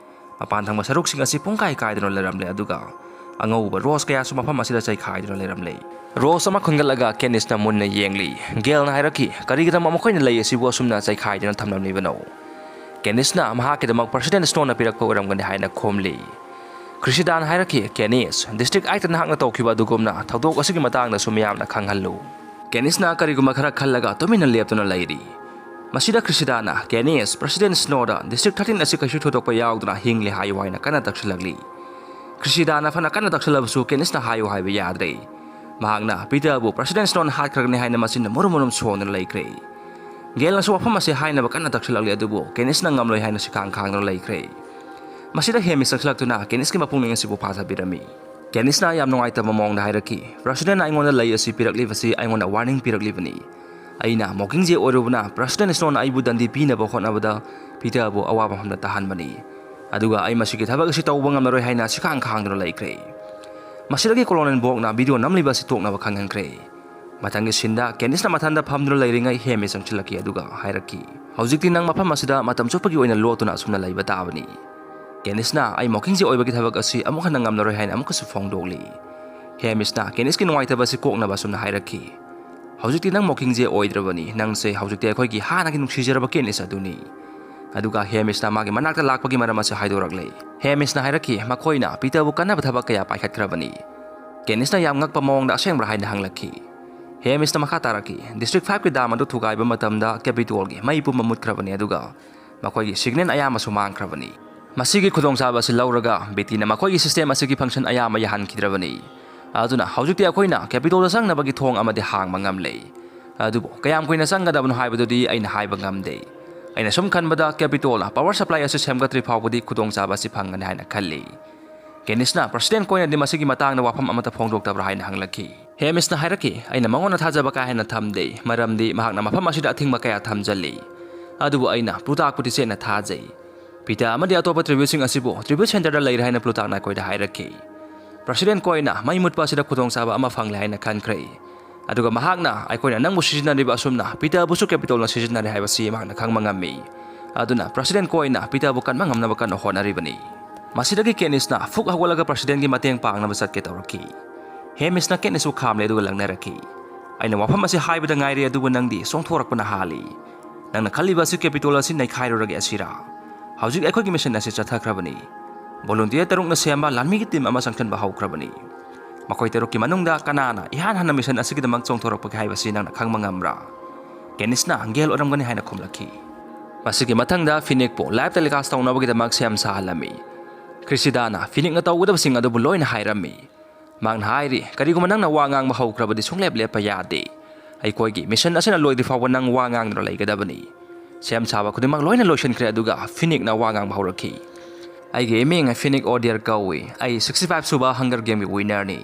ꯃꯄꯥꯟ ꯊꯪꯕ ꯁꯔꯨꯛꯁꯤꯡ ꯑꯁꯤ ꯄꯨꯡꯀꯥꯏ ꯀꯥꯏꯗꯨꯅ ꯂꯩꯔꯝꯂꯦ, ꯑꯗꯨꯒ ꯑꯉꯧꯕ ꯔꯣꯁ ꯀꯌꯥꯁꯨ ꯃꯐꯝ ꯑꯁꯤꯗ ꯆꯩꯈꯥꯏꯗꯨꯅ ꯂꯩꯔꯝꯂꯦ꯫ ꯔꯣꯁ ꯑꯃ ꯈꯨꯟꯒꯠꯂꯒ ꯀꯦꯅꯤꯁꯅ ꯃꯨꯟꯅ ꯌꯦꯡꯂꯤ꯫ ꯒꯦꯜꯅ ꯍꯥꯏꯔꯛꯈꯤ, "ꯀꯔꯤꯒꯤꯗꯃꯛ ꯃꯈꯣꯏꯅ ꯂꯩ ꯑꯁꯤꯕꯨ ꯑꯁꯨꯝꯅ ꯆꯩꯈꯥꯏꯗꯨꯅ ꯊꯝꯂꯝꯂꯤꯕꯅꯣ?" ꯀꯦꯅꯤꯁꯅ ꯃꯍꯥꯛꯀꯤꯗꯃꯛ ꯄ꯭ꯔꯁꯤꯗꯦꯟ ꯁ꯭ꯅꯣꯅ ꯄꯤꯔꯛꯄ ꯑꯣꯏꯔꯝꯒꯅꯤ ꯍꯥꯏꯅ ꯈꯨꯝꯂꯤ꯫ ꯈ꯭ꯔꯤꯁꯤꯗꯥꯅ ꯍꯥꯏꯔꯛꯈꯤ, "ꯀꯦꯅꯤꯁ, ꯗꯤꯁꯇ꯭ꯔꯤꯛ ꯑꯥꯏꯠꯇ ꯅꯍꯥꯛꯅ ꯇꯧꯈꯤꯕ ꯑꯗꯨꯒꯨꯝꯅ ꯊꯧꯗꯣꯛ ꯑꯁꯤꯒꯤ ꯃꯇꯥꯡꯗꯁꯨ ꯃꯤꯌꯥꯝꯅ ꯈꯪꯍꯜꯂꯨ꯫" ꯀꯦꯅꯤꯁꯅ ꯀꯔꯤꯒꯨꯝꯕ ꯈꯔ ꯈꯜꯂꯒ ꯇꯨꯃꯤꯟꯅ ꯂꯦꯞꯇꯨꯅ ꯂꯩꯔꯤ꯫ ꯃꯁꯤꯗ ꯈ꯭ꯔꯤꯁꯤꯗꯥꯅ, "ꯀꯦꯅꯤꯁ, ꯄ꯭ꯔꯁꯤꯗꯦꯟ ꯁ꯭ꯅꯣꯗ ꯗꯤꯁꯇ꯭ꯔꯤꯛ ꯊꯥꯔꯇꯤꯟ ꯑꯁꯤ ꯀꯩꯁꯨ ꯊꯣꯏꯗꯣꯛꯄ ꯌꯥꯎꯗꯅ ꯍꯤꯡꯂꯤ ꯍꯥꯏꯌꯨ" ꯍꯥꯏꯅ ꯀꯟꯅ ꯇꯛꯁꯤꯜꯂꯛꯂꯤ꯫ ꯈ꯭ꯔꯤꯁꯤꯗꯥꯅ ꯐꯅ ꯀꯟꯅ ꯇꯛꯁꯤꯜꯂꯕꯁꯨ ꯀꯦꯅꯤꯁꯅ ꯍꯥꯏꯌꯨ ꯍꯥꯏꯕ ꯌꯥꯗ꯭ꯔꯦ꯫ ꯃꯍꯥꯛꯅ ꯄꯤꯇꯔꯕꯨ ꯄ꯭ꯔꯁꯤꯗꯦꯟ ꯁ꯭ꯅꯣꯅ ꯍꯥꯠꯈ꯭ꯔꯒꯅꯤ ꯍꯥꯏꯅ ꯃꯆꯤꯟꯅ ꯃꯨꯔꯨꯝ ꯃꯨꯔꯨꯝ ꯁꯣꯟꯗꯨꯅ ꯂꯩꯈ꯭ꯔꯦ꯫ ꯒꯦꯜꯅꯁꯨ ꯋꯥꯐꯝ ꯑꯁꯤ ꯍꯥꯏꯅꯕ ꯀꯟꯅ ꯇꯛꯁꯤꯜꯂꯛꯂꯤ, ꯑꯗꯨꯕꯨ ꯀꯦꯅꯤꯁꯅ ꯉꯝꯂꯣꯏ ꯍꯥꯏꯅ ꯁꯤꯈꯥꯡ ꯈꯥꯡꯗꯨꯅ ꯂꯩꯈ꯭ꯔꯦ꯫ ꯃꯁꯤꯗ ꯍꯦꯃꯤꯁ ꯆꯪꯁꯤꯜꯂꯛꯇꯨꯅ ꯀꯦꯅꯤꯁꯀꯤ ꯃꯄꯨꯛꯅꯤꯡ ꯑꯁꯤꯕꯨ ꯐꯥꯊꯕꯤꯔꯝꯃꯤ꯫ ꯀꯦꯅꯤꯁꯅ ꯌꯥꯝ ꯅꯨꯡꯉꯥꯏꯇꯕ ꯃꯑꯣꯡꯗ ꯍꯥꯏꯔꯛꯈꯤ, "ꯄ꯭ꯔꯁꯤꯗꯦꯟꯅ ꯑꯩꯉꯣꯟꯗ ꯂꯩ ꯑꯁꯤ ꯄꯤꯔꯛꯂꯤꯕꯁꯤ ꯑꯩꯉꯣꯟꯗ ꯋꯥꯔꯅꯤꯡ ꯄꯤꯔꯛꯂꯤꯕꯅꯤ꯫ ꯑꯩꯅ ꯃꯣꯀꯤꯡꯖꯦ ꯑꯣꯏꯔꯨꯕꯅ ꯄ꯭ꯔꯁꯤꯗꯦꯟ ꯁ꯭ꯅꯣꯅ ꯑꯩꯕꯨ ꯗꯟꯗꯤ ꯄꯤꯅꯕ ꯍꯣꯠꯅꯕꯗ ꯄꯤꯇꯔꯕꯨ ꯑꯋꯥꯕ ꯃꯐꯝꯗ ꯇꯥꯍꯟꯕꯅꯤ꯫ ꯑꯗꯨꯒ ꯑꯩ ꯃꯁꯤꯒꯤ ꯊꯕꯛ ꯑꯁꯤ ꯇꯧꯕ ꯉꯝꯂꯔꯣꯏ" ꯍꯥꯏꯅ ꯁꯤꯈꯥꯡ ꯈꯥꯡꯗꯨꯅ ꯂꯩꯈ꯭ꯔꯦ꯫ ꯃꯁꯤꯗꯒꯤ ꯀꯣꯂꯣꯅꯦꯜ ꯕꯣꯛꯅ ꯚꯤꯗꯤꯑꯣ ꯅꯝꯂꯤꯕ ꯑꯁꯤ ꯇꯣꯛꯅꯕ ꯈꯪꯍꯟꯈ꯭ꯔꯦ꯫ ꯃꯊꯪꯒꯤ ꯁꯤꯟꯗ ꯀꯦꯅꯤꯁꯅ ꯃꯊꯟꯗ ꯐꯝꯗꯨꯅ ꯂꯩꯔꯤꯉꯩ ꯍꯦꯃꯤꯁ ꯆꯪꯁꯤꯜꯂꯛꯈꯤ, ꯑꯗꯨꯒ ꯍꯥꯏꯔꯛꯈꯤ, "ꯍꯧꯖꯤꯛꯇꯤ ꯅꯪ ꯃꯐꯝ ꯑꯁꯤꯗ ꯃꯇꯝ ꯆꯨꯞꯄꯒꯤ ꯑꯣꯏꯅ ꯂꯣꯠꯇꯨꯅ ꯑꯁꯨꯝꯅ ꯂꯩꯕ ꯇꯥꯕꯅꯤ꯫" ꯀꯦꯅꯤꯁꯅ "ꯑꯩ ꯃꯣꯀꯤꯡꯖꯦ ꯑꯣꯏꯕꯒꯤ ꯊꯕꯛ ꯑꯁꯤ ꯑꯃꯨꯛ ꯍꯟꯅ ꯉꯝꯂꯔꯣꯏ" ꯍꯥꯏꯅ ꯑꯃꯨꯛꯀꯁꯨ ꯐꯣꯡꯗꯣꯛꯂꯤ꯫ ꯍꯦꯃꯤꯁꯅ ꯀꯦꯅꯤꯁꯀꯤ ꯅꯨꯡꯉꯥꯏꯇꯕ ꯑꯁꯤ ꯀꯣꯛꯅꯕ ꯑꯁꯨꯝꯅ ꯍꯥꯏꯔꯛꯈꯤ, "ꯍꯧꯖꯤꯛꯇꯤ ꯅꯪ ꯃꯣꯀꯤꯡꯖꯦ ꯑꯣꯏꯗ꯭ꯔꯕꯅꯤ, ꯅꯪꯁꯦ ꯍꯧꯖꯤꯛꯇꯤ ꯑꯩꯈꯣꯏꯒꯤ ꯍꯥꯟꯅꯒꯤ ꯅꯨꯡꯁꯤꯖꯔꯕ ꯀꯦꯅꯤꯁ ꯑꯗꯨꯅꯤ꯫" ꯑꯗꯨꯒ ꯍꯦꯃꯤꯁꯅ ꯃꯥꯒꯤ ꯃꯅꯥꯛꯇ ꯂꯥꯛꯄꯒꯤ ꯃꯔꯝ ꯑꯁꯤ ꯍꯥꯏꯗꯣꯔꯛꯂꯦ꯫ ꯍꯦꯃꯤꯁꯅ ꯍꯥꯏꯔꯛꯈꯤ, ꯃꯈꯣꯏꯅ ꯄꯤꯇꯔꯕꯨ ꯀꯟꯅꯕ ꯊꯕꯛ ꯀꯌꯥ ꯄꯥꯏꯈꯠꯈ꯭ꯔꯕꯅꯤ꯫ ꯀꯦꯅꯤꯁꯅ ꯌꯥꯝ ꯉꯛꯄ ꯃꯑꯣꯡꯗ ꯑꯁꯦꯡꯕ꯭ꯔꯥ ꯍꯥꯏꯅ ꯍꯪꯂꯛꯈꯤ꯫ ꯍꯦꯃꯤꯁꯅ ꯃꯈꯥ ꯇꯥꯔꯛꯈꯤ, ꯗꯤꯁꯇ꯭ꯔꯤꯛ ꯐꯥꯏꯚꯀꯤ ꯗꯥꯝ ꯑꯗꯨ ꯊꯨꯒꯥꯏꯕ ꯃꯇꯝꯗ ꯀꯦꯄꯤꯇꯣꯜꯒꯤ ꯃꯩ ꯄꯨꯝꯕ ꯃꯨꯠꯈ꯭ꯔꯕꯅꯤ, ꯑꯗꯨꯒ ꯃꯈꯣꯏꯒꯤ ꯁꯤꯒꯅꯦꯜ ꯑꯌꯥꯝꯕꯁꯨ ꯃꯥꯡꯈ꯭ꯔꯕꯅꯤ꯫ ꯃꯁꯤꯒꯤ ꯈꯨꯗꯣꯡꯆꯥꯕ ꯑꯁꯤ ꯂꯧꯔꯒ ꯕꯤꯇꯤꯅ ꯃꯈꯣꯏꯒꯤ ꯁꯤꯁꯇꯦꯝ ꯑꯁꯤꯒꯤ ꯐꯪꯁꯟ ꯑꯌꯥꯝꯕ ꯌꯥꯍꯟꯈꯤꯗ꯭ꯔꯕꯅꯤ꯫ ꯑꯗꯨꯅ ꯍꯧꯖꯤꯛꯇꯤ ꯑꯩꯈꯣꯏꯅ ꯀꯦꯄꯤꯇꯣꯜꯗ ꯆꯪꯅꯕꯒꯤ ꯊꯣꯡ ꯑꯃꯗꯤ ꯍꯥꯡꯕ ꯉꯝꯂꯦ꯫ ꯑꯗꯨꯕꯨ ꯀꯌꯥꯝ ꯀꯨꯏꯅ ꯆꯪꯒꯗꯕꯅꯣ ꯍꯥꯏꯕꯗꯨꯗꯤ ꯑꯩꯅ ꯍꯥꯏꯕ ꯉꯝꯗꯦ꯫ ꯑꯩꯅ ꯁꯨꯝ ꯈꯟꯕꯗ ꯀꯦꯄꯤꯇꯣꯜꯅ ꯄꯋꯔ ꯁꯄ꯭ꯂꯥꯏ ꯑꯁꯤ ꯁꯦꯝꯒꯠꯇ꯭ꯔꯤ ꯐꯥꯎꯕꯗꯤ ꯈꯨꯗꯣꯡꯆꯥꯕ ꯑꯁꯤ ꯐꯪꯒꯅꯤ ꯍꯥꯏꯅ ꯈꯜꯂꯤ꯫ ꯀꯦꯅꯤꯁꯅ ꯄ꯭ꯔꯁꯤꯗꯦꯟꯠ ꯀꯣꯏꯅꯗꯤ ꯃꯁꯤꯒꯤ ꯃꯇꯥꯡꯗ ꯋꯥꯐꯝ ꯑꯃꯠꯇ ꯐꯣꯡꯗꯣꯛꯇꯕ꯭ꯔꯥ ꯍꯥꯏꯅ ꯍꯪꯂꯛꯈꯤ꯫ ꯍꯦꯃꯤꯁꯅ ꯍꯥꯏꯔꯛꯈꯤ, ꯑꯩꯅ ꯃꯉꯣꯟꯗ ꯊꯥꯖꯕ ꯀꯥ ꯍꯦꯟꯅ ꯊꯝꯗꯦ, ꯃꯔꯝꯗꯤ ꯃꯍꯥꯛꯅ ꯃꯐꯝ ꯑꯁꯤꯗ ꯑꯊꯤꯡꯕ ꯀꯌꯥ ꯊꯝꯖꯜꯂꯤ꯫ ꯑꯗꯨꯕꯨ ꯑꯩꯅ ꯄ꯭ꯂꯨꯇꯥꯛꯄꯨꯗꯤ ꯆꯦꯠꯅ ꯊꯥꯖꯩ꯫ ꯄꯤꯇꯔ ꯑꯃꯗꯤ ꯑꯇꯣꯞꯄ ꯇ꯭ꯔꯤꯕ꯭ꯌꯨꯠꯁꯤꯡ ꯑꯁꯤꯕꯨ ꯇ꯭ꯔꯤꯕ꯭ꯌꯨꯠ ꯁꯦꯟꯇꯔꯗ ꯂꯩꯔꯦ ꯍꯥꯏꯅ ꯄ꯭ꯂꯨꯇꯥꯛꯅ ꯑꯩꯈꯣꯏꯗ ꯍꯥꯏꯔꯛꯈꯤ꯫ ꯄ꯭ꯔꯁꯤꯗꯦꯟꯠ ꯀꯣꯏꯅ ꯃꯩ ꯃꯨꯠꯄ ꯑꯁꯤꯗ ꯈꯨꯗꯣꯡꯆꯥꯕ ꯑꯃ ꯐꯪꯂꯦ ꯍꯥꯏꯅ ꯈꯟꯈ꯭ꯔꯦ꯫ ꯑꯗꯨꯒ ꯃꯍꯥꯛꯅ ꯑꯩꯈꯣꯏꯅ ꯅꯪꯕꯨ ꯁꯤꯖꯤꯟꯅꯔꯤꯕ ꯑꯁꯨꯝꯅ ꯄꯤꯇꯔꯕꯨꯁꯨ ꯀꯦꯄꯤꯇꯣꯜꯅ ꯁꯤꯖꯤꯟꯅꯔꯦ ꯍꯥꯏꯕꯁꯤ ꯃꯍꯥꯛꯅ ꯈꯪꯕ ꯉꯝꯃꯤ꯫ ꯑꯗꯨꯅ ꯄ꯭ꯔꯁꯤꯗꯦꯟꯠ ꯀꯣꯏꯅ ꯄꯤꯇꯔꯕꯨ ꯀꯟꯕ ꯉꯝꯅꯕ ꯀꯟꯅ ꯍꯣꯠꯅꯔꯤꯕꯅꯤ꯫ ꯃꯁꯤꯗꯒꯤ ꯀꯦꯅꯤꯁꯅ ꯐꯨꯛ ꯍꯧꯒꯠꯂꯒ ꯄ꯭ꯔꯁꯤꯗꯦꯟꯠꯀꯤ ꯃꯇꯦꯡ ꯄꯥꯡꯅꯕ ꯆꯠꯀꯦ ꯇꯧꯔꯛꯈꯤ꯫ ꯍꯦꯃꯤꯁꯅ ꯀꯦꯅꯤꯁꯄꯨ ꯈꯥꯝꯂꯦ ꯑꯗꯨꯒ ꯂꯪꯅꯔꯛꯈꯤ꯫ ꯑꯩꯅ ꯋꯥꯐꯝ ꯑꯁꯤ ꯍꯥꯏꯕꯗ ꯉꯥꯏꯔꯤ, ꯑꯗꯨꯕꯨ ꯅꯪꯗꯤ ꯆꯣꯡꯊꯣꯔꯛꯄꯅ ꯍꯥꯜꯂꯤ꯫ ꯅꯪꯅ ꯈꯜꯂꯤꯕ ꯑꯁꯤ ꯀꯦꯄꯤꯇꯣꯜ ꯑꯁꯤ ꯅꯩꯈꯥꯏꯔꯨꯔꯒꯦ ꯑꯁꯤꯔꯥ? ꯍꯧꯖꯤꯛ ꯑꯩꯈꯣꯏꯒꯤ ꯃꯤꯁꯟ ꯑꯁꯤ ꯆꯠꯊꯈ꯭ꯔꯕꯅꯤ꯫ ꯚꯣꯂꯨꯟꯇꯤꯌꯔ ꯇꯔꯨꯛꯅ ꯁꯦꯝꯕ ꯂꯥꯟꯃꯤꯒꯤ ꯇꯤꯝ ꯑꯃ ꯆꯪꯁꯤꯟꯕ ꯍꯧꯈ꯭ꯔꯕꯅꯤ꯫ ꯃꯈꯣꯏ ꯇꯔꯨꯛꯀꯤ ꯃꯅꯨꯡꯗ ꯀꯅꯥꯅ ꯏꯍꯥꯟ ꯍꯥꯟꯅ ꯃꯤꯁꯟ ꯑꯁꯤꯒꯤꯗꯃꯛ ꯆꯣꯡꯊꯣꯔꯛꯄꯒꯦ ꯍꯥꯏꯕꯁꯤ ꯅꯪꯅ ꯈꯪꯕ ꯉꯝꯕ꯭ꯔꯥ? ꯀꯦꯅꯤꯁꯅ ꯒꯦꯜ ꯑꯣꯏꯔꯝꯒꯅꯤ ꯍꯥꯏꯅ ꯈꯨꯝꯂꯛꯈꯤ꯫ ꯃꯁꯤꯒꯤ ꯃꯊꯪꯗ ꯐꯤꯅꯤꯛꯄꯨ ꯂꯥꯏꯚ ꯇꯦꯂꯤꯀꯥꯁ ꯇꯧꯅꯕꯒꯤꯗꯃꯛ ꯁꯦꯝ ꯁꯥꯍꯜꯂꯝꯃꯤ꯫ ꯈ꯭ꯔꯤꯁꯤꯗꯥꯅ ꯐꯤꯅꯤꯛꯅ ꯇꯧꯒꯗꯕꯁꯤꯡ ꯑꯗꯨꯕꯨ ꯂꯣꯏꯅ ꯍꯥꯏꯔꯝꯃꯤ꯫ ꯃꯍꯥꯛꯅ ꯍꯥꯏꯔꯤ, ꯀꯔꯤꯒꯨꯝꯕ ꯅꯪꯅ ꯋꯥ ꯉꯥꯡꯕ ꯍꯧꯈ꯭ꯔꯕꯗꯤ ꯁꯨꯡꯂꯦꯞ ꯂꯦꯞꯄ ꯌꯥꯗꯦ꯫ ꯑꯩꯈꯣꯏꯒꯤ ꯃꯤꯁꯟ ꯑꯁꯤꯅ ꯂꯣꯏꯗ꯭ꯔꯤ ꯐꯥꯎꯕ ꯅꯪ ꯋꯥ ꯉꯥꯡꯗꯨꯅ ꯂꯩꯒꯗꯕꯅꯤ꯫ ꯁꯦꯝ ꯁꯥꯕ ꯈꯨꯗꯤꯡꯃꯛ ꯂꯣꯏꯅ ꯂꯣꯏꯁꯤꯟꯈ꯭ꯔꯦ, ꯑꯗꯨꯒ ꯐꯤꯅꯤꯛꯅ ꯋꯥ ꯉꯥꯡꯕ ꯍꯧꯔꯛꯈꯤ꯫ ꯑꯩꯒꯤ ꯏꯃꯤꯡ ꯐꯤꯅꯤꯛ ꯑꯣꯗꯤꯌꯔ ꯀꯧꯏ꯫ ꯑꯩ ꯁꯤꯛꯁꯇꯤ ꯐꯥꯏꯚ ꯁꯨꯕ ꯍꯪꯒꯔ ꯒꯦꯝꯒꯤ ꯋꯤꯟꯅꯔꯅꯤ꯫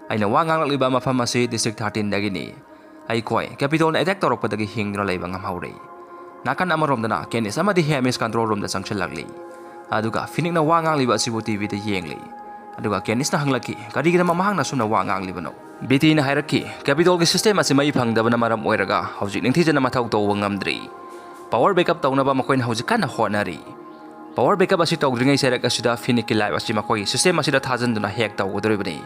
ꯑꯩꯅ ꯋꯥ ꯉꯥꯡꯂꯛꯂꯤꯕ ꯃꯐꯝ ꯑꯁꯤ ꯗꯤꯁꯇ꯭ꯔꯤꯛ ꯊꯥꯔꯇꯤꯟꯗꯒꯤꯅꯤ꯫ ꯑꯩꯈꯣꯏ ꯀꯦꯄꯤꯇꯣꯜꯅ ꯑꯦꯇꯦꯛ ꯇꯧꯔꯛꯄꯗꯒꯤ ꯍꯤꯡꯗꯨꯅ ꯂꯩꯕ ꯉꯝꯍꯧꯔꯦ꯫ ꯅꯥꯀꯟ ꯑꯃꯔꯣꯝꯗꯅ ꯀꯦꯅꯤꯁ ꯑꯃꯗꯤ ꯍꯦꯃꯤꯁ ꯀꯟꯇ꯭ꯔꯣꯜ ꯔꯨꯝꯗ ꯆꯪꯁꯤꯜꯂꯛꯂꯤ꯫ ꯑꯗꯨꯒ ꯐꯤꯅꯤꯛꯅ ꯋꯥ ꯉꯥꯡꯂꯤꯕ ꯑꯁꯤꯕꯨ ꯇꯤꯚꯤꯗ ꯌꯦꯡꯂꯤ꯫ ꯑꯗꯨꯒ ꯀꯦꯅꯤꯁꯅ ꯍꯪꯂꯛꯈꯤ, "ꯀꯔꯤꯒꯤꯗꯃꯛ ꯃꯍꯥꯛꯅ ꯑꯁꯨꯝꯅ ꯋꯥ ꯉꯥꯡꯂꯤꯕꯅꯣ?" ꯕꯤꯇꯤꯅ ꯍꯥꯏꯔꯛꯈꯤ, "ꯀꯦꯄꯤꯇꯣꯜꯒꯤ ꯁꯤꯁꯇꯦꯝ ꯑꯁꯤ ꯃꯩ ꯐꯪꯗꯕꯅ ꯃꯔꯝ ꯑꯣꯏꯔꯒ ꯍꯧꯖꯤꯛ ꯅꯤꯡꯊꯤꯖꯅ ꯃꯊꯧ ꯇꯧꯕ ꯉꯝꯗ꯭ꯔꯤ꯫ ꯄꯋꯔ ꯕꯦꯛꯑꯞ ꯇꯧꯅꯕ ꯃꯈꯣꯏꯅ ꯍꯧꯖꯤꯛ ꯀꯟꯅ ꯍꯣꯠꯅꯔꯤ꯫ ꯄꯋꯔ ꯕꯦꯛꯑꯞ ꯑꯁꯤ ꯇꯧꯗ꯭ꯔꯤꯉꯩ ꯆꯩꯔꯛ ꯑꯁꯤꯗ ꯐꯤꯅꯤꯛꯀꯤ ꯂꯥꯏꯐ ꯑꯁꯤ ꯃꯈꯣꯏꯒꯤ ꯁꯤꯁꯇꯦꯝ ꯑꯁꯤꯗ ꯊꯥꯖꯤꯟꯗꯨꯅ ꯍꯦꯛ ꯇꯧꯒꯗꯧꯔꯤꯕꯅꯤ꯫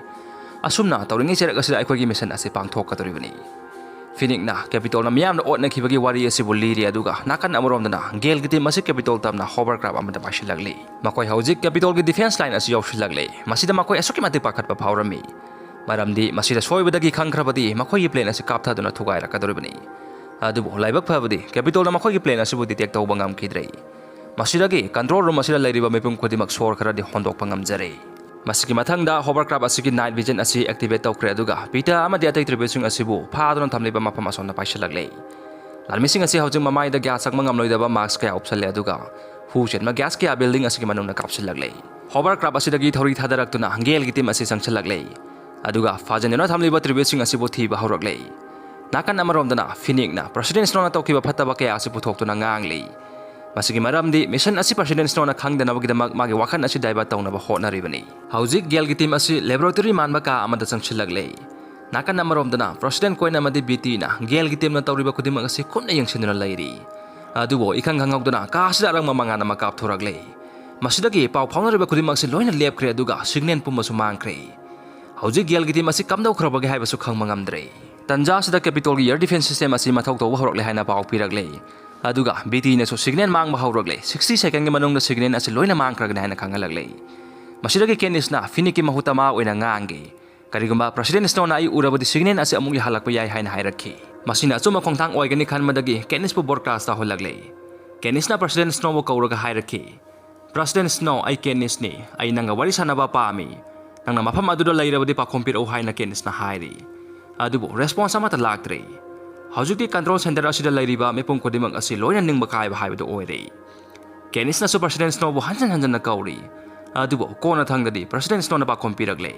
ꯑꯁꯨꯝꯅ ꯇꯧꯔꯤꯉꯩ ꯆꯩꯔꯛ ꯑꯁꯤꯗ ꯑꯩꯈꯣꯏꯒꯤ ꯃꯤꯁꯟ ꯑꯁꯤ ꯄꯥꯡꯊꯣꯛꯀꯗꯧꯔꯤꯕꯅꯤ꯫" ꯐꯤꯅꯤꯛꯅ ꯀꯦꯄꯤꯇꯣꯜꯅ ꯃꯤꯌꯥꯝꯅ ꯑꯣꯠꯅꯈꯤꯕꯒꯤ ꯋꯥꯔꯤ ꯑꯁꯤꯕꯨ ꯂꯤꯔꯤ, ꯑꯗꯨꯒ ꯅꯥꯀꯟ ꯑꯃꯔꯣꯝꯗꯅ ꯒꯦꯜꯒꯤ ꯇꯤꯝ ꯑꯁꯤ ꯀꯦꯄꯤꯇꯣꯜ ꯇꯝꯅ ꯍꯣꯕꯔꯀ꯭ꯔꯥꯐ ꯑꯃꯗ ꯄꯥꯏꯁꯤꯜꯂꯛꯂꯤ꯫ ꯃꯈꯣꯏ ꯍꯧꯖꯤꯛ ꯀꯦꯄꯤꯇꯣꯜꯒꯤ ꯗꯤꯐꯦꯟꯁ ꯂꯥꯏꯟ ꯑꯁꯤ ꯌꯧꯁꯤꯜꯂꯛꯂꯦ꯫ ꯃꯁꯤꯗ ꯃꯈꯣꯏ ꯑꯁꯨꯛꯀꯤ ꯃꯇꯤꯛ ꯄꯥꯈꯠꯄ ꯐꯥꯎꯔꯝꯃꯤ, ꯃꯔꯝꯗꯤ ꯃꯁꯤꯗ ꯁꯣꯏꯕꯗꯒꯤ ꯈꯪꯈ꯭ꯔꯕꯗꯤ ꯃꯈꯣꯏꯒꯤ ꯄ꯭ꯂꯦꯟ ꯑꯁꯤ ꯀꯥꯞꯊꯗꯨꯅ ꯊꯨꯒꯥꯏꯔꯛꯀꯗꯧꯔꯤꯕꯅꯤ꯫ ꯑꯗꯨꯕꯨ ꯂꯥꯏꯕꯛ ꯐꯕꯗꯤ ꯀꯦꯄꯤꯇꯣꯜꯅ ꯃꯈꯣꯏꯒꯤ ꯄ꯭ꯂꯦꯟ ꯑꯁꯤꯕꯨ ꯗꯤꯇꯦꯛ ꯇꯧꯕ ꯉꯝꯈꯤꯗ꯭ꯔꯦ꯫ ꯃꯁꯤꯗꯒꯤ ꯀꯟꯇ꯭ꯔꯣꯜ ꯔꯨꯝ ꯑꯁꯤꯗ ꯂꯩꯔꯤꯕ ꯃꯤꯄꯨꯝ ꯈꯨꯗꯤꯡꯃꯛ ꯁꯣꯔ ꯈꯔꯗꯤ ꯍꯣꯟꯗꯣꯛꯄ ꯉꯝꯖꯔꯦ꯫ ꯃꯁꯤꯒꯤ ꯃꯊꯪꯗ ꯍꯣꯕꯔꯀ꯭ꯔꯥꯐ ꯑꯁꯤꯒꯤ ꯅꯥꯏꯠ ꯚꯤꯖꯟ ꯑꯁꯤ ꯑꯦꯛꯇꯤꯚꯦꯠ ꯇꯧꯈ꯭ꯔꯦ, ꯑꯗꯨꯒ ꯄꯤꯇꯔ ꯑꯃꯗꯤ ꯑꯇꯩ ꯇ꯭ꯔꯤꯕꯨꯠꯁꯤꯡ ꯑꯁꯤꯕꯨ ꯐꯥꯗꯨꯅ ꯊꯝꯂꯤꯕ ꯃꯐꯝ ꯑꯁꯣꯝꯗ ꯄꯥꯏꯁꯤꯜꯂꯛꯂꯦ꯫ ꯂꯥꯟꯃꯤꯁꯤꯡ ꯑꯁꯤ ꯍꯧꯖꯤꯛ ꯃꯃꯥꯏꯗ ꯒ꯭ꯌꯥꯁ ꯆꯪꯕ ꯉꯝꯂꯣꯏꯗꯕ ꯃꯥꯁꯛ ꯀꯌꯥ ꯎꯞꯁꯜꯂꯦ, ꯑꯗꯨꯒ ꯍꯨ ꯆꯦꯟꯕ ꯒ꯭ꯌꯥꯁ ꯀꯌꯥ ꯕꯤꯜꯗꯤꯡ ꯑꯁꯤꯒꯤ ꯃꯅꯨꯡꯗ ꯀꯥꯞꯁꯤꯜꯂꯛꯂꯦ꯫ ꯍꯣꯕꯔꯀ꯭ꯔꯥꯐ ꯑꯁꯤꯗꯒꯤ ꯊꯧꯔꯤ ꯊꯥꯗꯔꯛꯇꯨꯅ ꯒꯦꯜꯒꯤ ꯇꯤꯝ ꯑꯁꯤ ꯆꯪꯁꯤꯜꯂꯛꯂꯦ, ꯑꯗꯨꯒ ꯐꯥꯖꯤꯟꯗꯨꯅ ꯊꯝꯂꯤꯕ ꯇ꯭ꯔꯤꯕꯨꯠꯁꯤꯡ ꯑꯁꯤꯕꯨ ꯊꯤꯕ ꯍꯧꯔꯛꯂꯦ꯫ ꯅꯥꯀꯟ ꯑꯃꯔꯣꯝꯗꯅ ꯐꯤꯅꯤꯛꯅ ꯄ꯭ꯔꯁꯤꯗꯦꯟ ꯁ꯭ꯅꯣꯅ ꯇꯧꯈꯤꯕ ꯐꯠꯇꯕ ꯀꯌꯥ ꯑꯁꯤ ꯄꯨꯊꯣꯛꯇꯨꯅ ꯉꯥꯡꯂꯤ꯫ ꯃꯁꯤꯒꯤ ꯃꯔꯝꯗꯤ ꯃꯤꯁꯟ ꯑꯁꯤ ꯄ꯭ꯔꯁꯤꯗꯦꯟ ꯁ꯭ꯅꯣꯅ ꯈꯪꯗꯅꯕꯒꯤꯗꯃꯛ ꯃꯥꯒꯤ ꯋꯥꯈꯜ ꯑꯁꯤ ꯗꯥꯏꯚꯔꯠ ꯇꯧꯅꯕ ꯍꯣꯠꯅꯔꯤꯕꯅꯤ꯫ ꯍꯧꯖꯤꯛ ꯒꯦꯜꯒꯤ ꯇꯤꯝ ꯑꯁꯤ ꯂꯦꯕꯣꯔꯦꯇꯣꯔꯤ ꯃꯥꯟꯕ ꯀꯥ ꯑꯃꯗ ꯆꯪꯁꯤꯜꯂꯛꯂꯦ꯫ ꯅꯥꯀꯟ ꯑꯃꯔꯣꯝꯗꯅ ꯄ꯭ꯔꯁꯤꯗꯦꯟ ꯀꯣꯏꯟ ꯑꯃꯗꯤ ꯕꯤꯇꯤꯅ ꯒꯦꯜꯒꯤ ꯇꯤꯝꯅ ꯇꯧꯔꯤꯕ ꯈꯨꯗꯤꯡꯃꯛ ꯑꯁꯤ ꯀꯨꯞꯅ ꯌꯦꯡꯁꯤꯟꯗꯨꯅ ꯂꯩꯔꯤ꯫ ꯑꯗꯨꯕꯨ ꯏꯈꯪ ꯈꯪꯍꯧꯗꯅ ꯀꯥ ꯑꯁꯤꯗ ꯑꯔꯪꯕ ꯃꯉꯥꯜ ꯑꯃ ꯀꯥꯞꯊꯣꯔꯛꯂꯦ꯫ ꯃꯁꯤꯗꯒꯤ ꯄꯥꯎ ꯐꯥꯎꯅꯔꯤꯕ ꯈꯨꯗꯤꯡꯃꯛ ꯑꯁꯤ ꯂꯣꯏꯅ ꯂꯦꯞꯈ꯭ꯔꯦ, ꯑꯗꯨꯒ ꯁꯤꯒꯅꯦꯜ ꯄꯨꯝꯕꯁꯨ ꯃꯥꯡꯈ꯭ꯔꯦ꯫ ꯍꯧꯖꯤꯛ ꯒꯦꯜꯒꯤ ꯇꯤꯝ ꯑꯁꯤ ꯀꯝꯗꯧꯈ꯭ꯔꯕꯒꯦ ꯍꯥꯏꯕꯁꯨ ꯈꯪꯕ ꯉꯝꯗ꯭ꯔꯦ꯫ ꯇꯟꯖꯥ ꯑꯁꯤꯗ ꯀꯦꯄꯤꯇꯣꯜꯒꯤ ꯑꯦꯌꯔ ꯗꯤꯐꯦꯟꯁ ꯁꯤꯁꯇꯦꯝ ꯑꯁꯤ ꯃꯊꯧ ꯇꯧꯕ ꯍꯧꯔꯛꯂꯦ ꯍꯥꯏꯅ ꯄꯥꯎ ꯄꯤꯔꯛꯂꯦ꯫ ꯑꯗꯨꯒ ꯕꯤꯇꯤꯅꯁꯨ ꯁꯤꯒꯅꯦꯜ ꯃꯥꯡꯕ ꯍꯧꯔꯛꯂꯦ꯫ ꯁꯤꯛꯁꯇꯤ ꯁꯦꯀꯦꯟꯒꯤ ꯃꯅꯨꯡꯗ ꯁꯤꯒꯅꯦꯜ ꯑꯁꯤ ꯂꯣꯏꯅ ꯃꯥꯡꯈ꯭ꯔꯒꯅꯤ ꯍꯥꯏꯅ ꯈꯪꯍꯜꯂꯛꯂꯦ꯫ ꯃꯁꯤꯗꯒꯤ ꯀꯦꯅꯤꯁꯅ ꯐꯤꯅꯤꯛꯀꯤ ꯃꯍꯨꯠꯇ ꯃꯥ ꯑꯣꯏꯅ ꯉꯥꯡꯈꯤ꯫ "ꯀꯔꯤꯒꯨꯝꯕ ꯄ꯭ꯔꯁꯤꯗꯦꯟ ꯁ꯭ꯅꯣꯅ ꯑꯩ ꯎꯔꯕꯗꯤ ꯁꯤꯒꯅꯦꯜ ꯑꯁꯤ ꯑꯃꯨꯛ ꯌꯥꯍꯜꯂꯛꯄ ꯌꯥꯏ" ꯍꯥꯏꯅ ꯍꯥꯏꯔꯛꯈꯤ꯫ ꯃꯁꯤꯅ ꯑꯆꯨꯝꯕ ꯈꯣꯡꯊꯥꯡ ꯑꯣꯏꯒꯅꯤ ꯈꯟꯕꯗꯒꯤ ꯀꯦꯅꯤꯁꯄꯨ ꯕ꯭ꯔꯣꯗꯀꯥꯁ ꯇꯧꯍꯜꯂꯛꯂꯦ꯫ ꯀꯦꯅꯤꯁꯅ ꯄ꯭ꯔꯁꯤꯗꯦꯟ ꯁ꯭ꯅꯣꯕꯨ ꯀꯧꯔꯒ ꯍꯥꯏꯔꯛꯈꯤ, "ꯄ꯭ꯔꯁꯤꯗꯦꯟ ꯁ꯭ꯅꯣ, ꯑꯩ ꯀꯦꯅꯤꯁꯅꯤ꯫ ꯑꯩ ꯅꯪꯒ ꯋꯥꯔꯤ ꯁꯥꯟꯅꯕ ꯄꯥꯝꯃꯤ꯫ ꯅꯪꯅ ꯃꯐꯝ ꯑꯗꯨꯗ ꯂꯩꯔꯕꯗꯤ ꯄꯥꯎꯈꯨꯝ ꯄꯤꯔꯛꯎ" ꯍꯥꯏꯅ ꯀꯦꯅꯤꯁꯅ ꯍꯥꯏꯔꯤ꯫ ꯑꯗꯨꯕꯨ ꯔꯦꯁꯄꯣꯟꯁ ꯑꯃꯠꯇ ꯂꯥꯛꯇ꯭ꯔꯦ꯫ ꯍꯧꯖꯤꯛꯇꯤ ꯀꯟꯇ꯭ꯔꯣꯜ ꯁꯦꯟꯇꯔ ꯑꯁꯤꯗ ꯂꯩꯔꯤꯕ ꯃꯤꯄꯨꯝ ꯈꯨꯗꯤꯡꯃꯛ ꯑꯁꯤ ꯂꯣꯏꯅ ꯅꯤꯡꯕ ꯀꯥꯏꯕ ꯍꯥꯏꯕꯗꯨ ꯑꯣꯏꯔꯦ꯫ ꯀꯦꯅꯤꯁꯅꯁꯨ ꯄ꯭ꯔꯁꯤꯗꯦꯟ ꯁ꯭ꯅꯣꯕꯨ ꯍꯟꯖꯤꯟ ꯍꯟꯖꯤꯟꯅ ꯀꯧꯔꯤ꯫ ꯑꯗꯨꯕꯨ ꯀꯣꯟꯅ ꯊꯪꯗꯗꯤ ꯄ꯭ꯔꯁꯤꯗꯦꯟ ꯁ꯭ꯅꯣꯅ ꯄꯥꯎꯈꯨꯝ ꯄꯤꯔꯛꯂꯦ꯫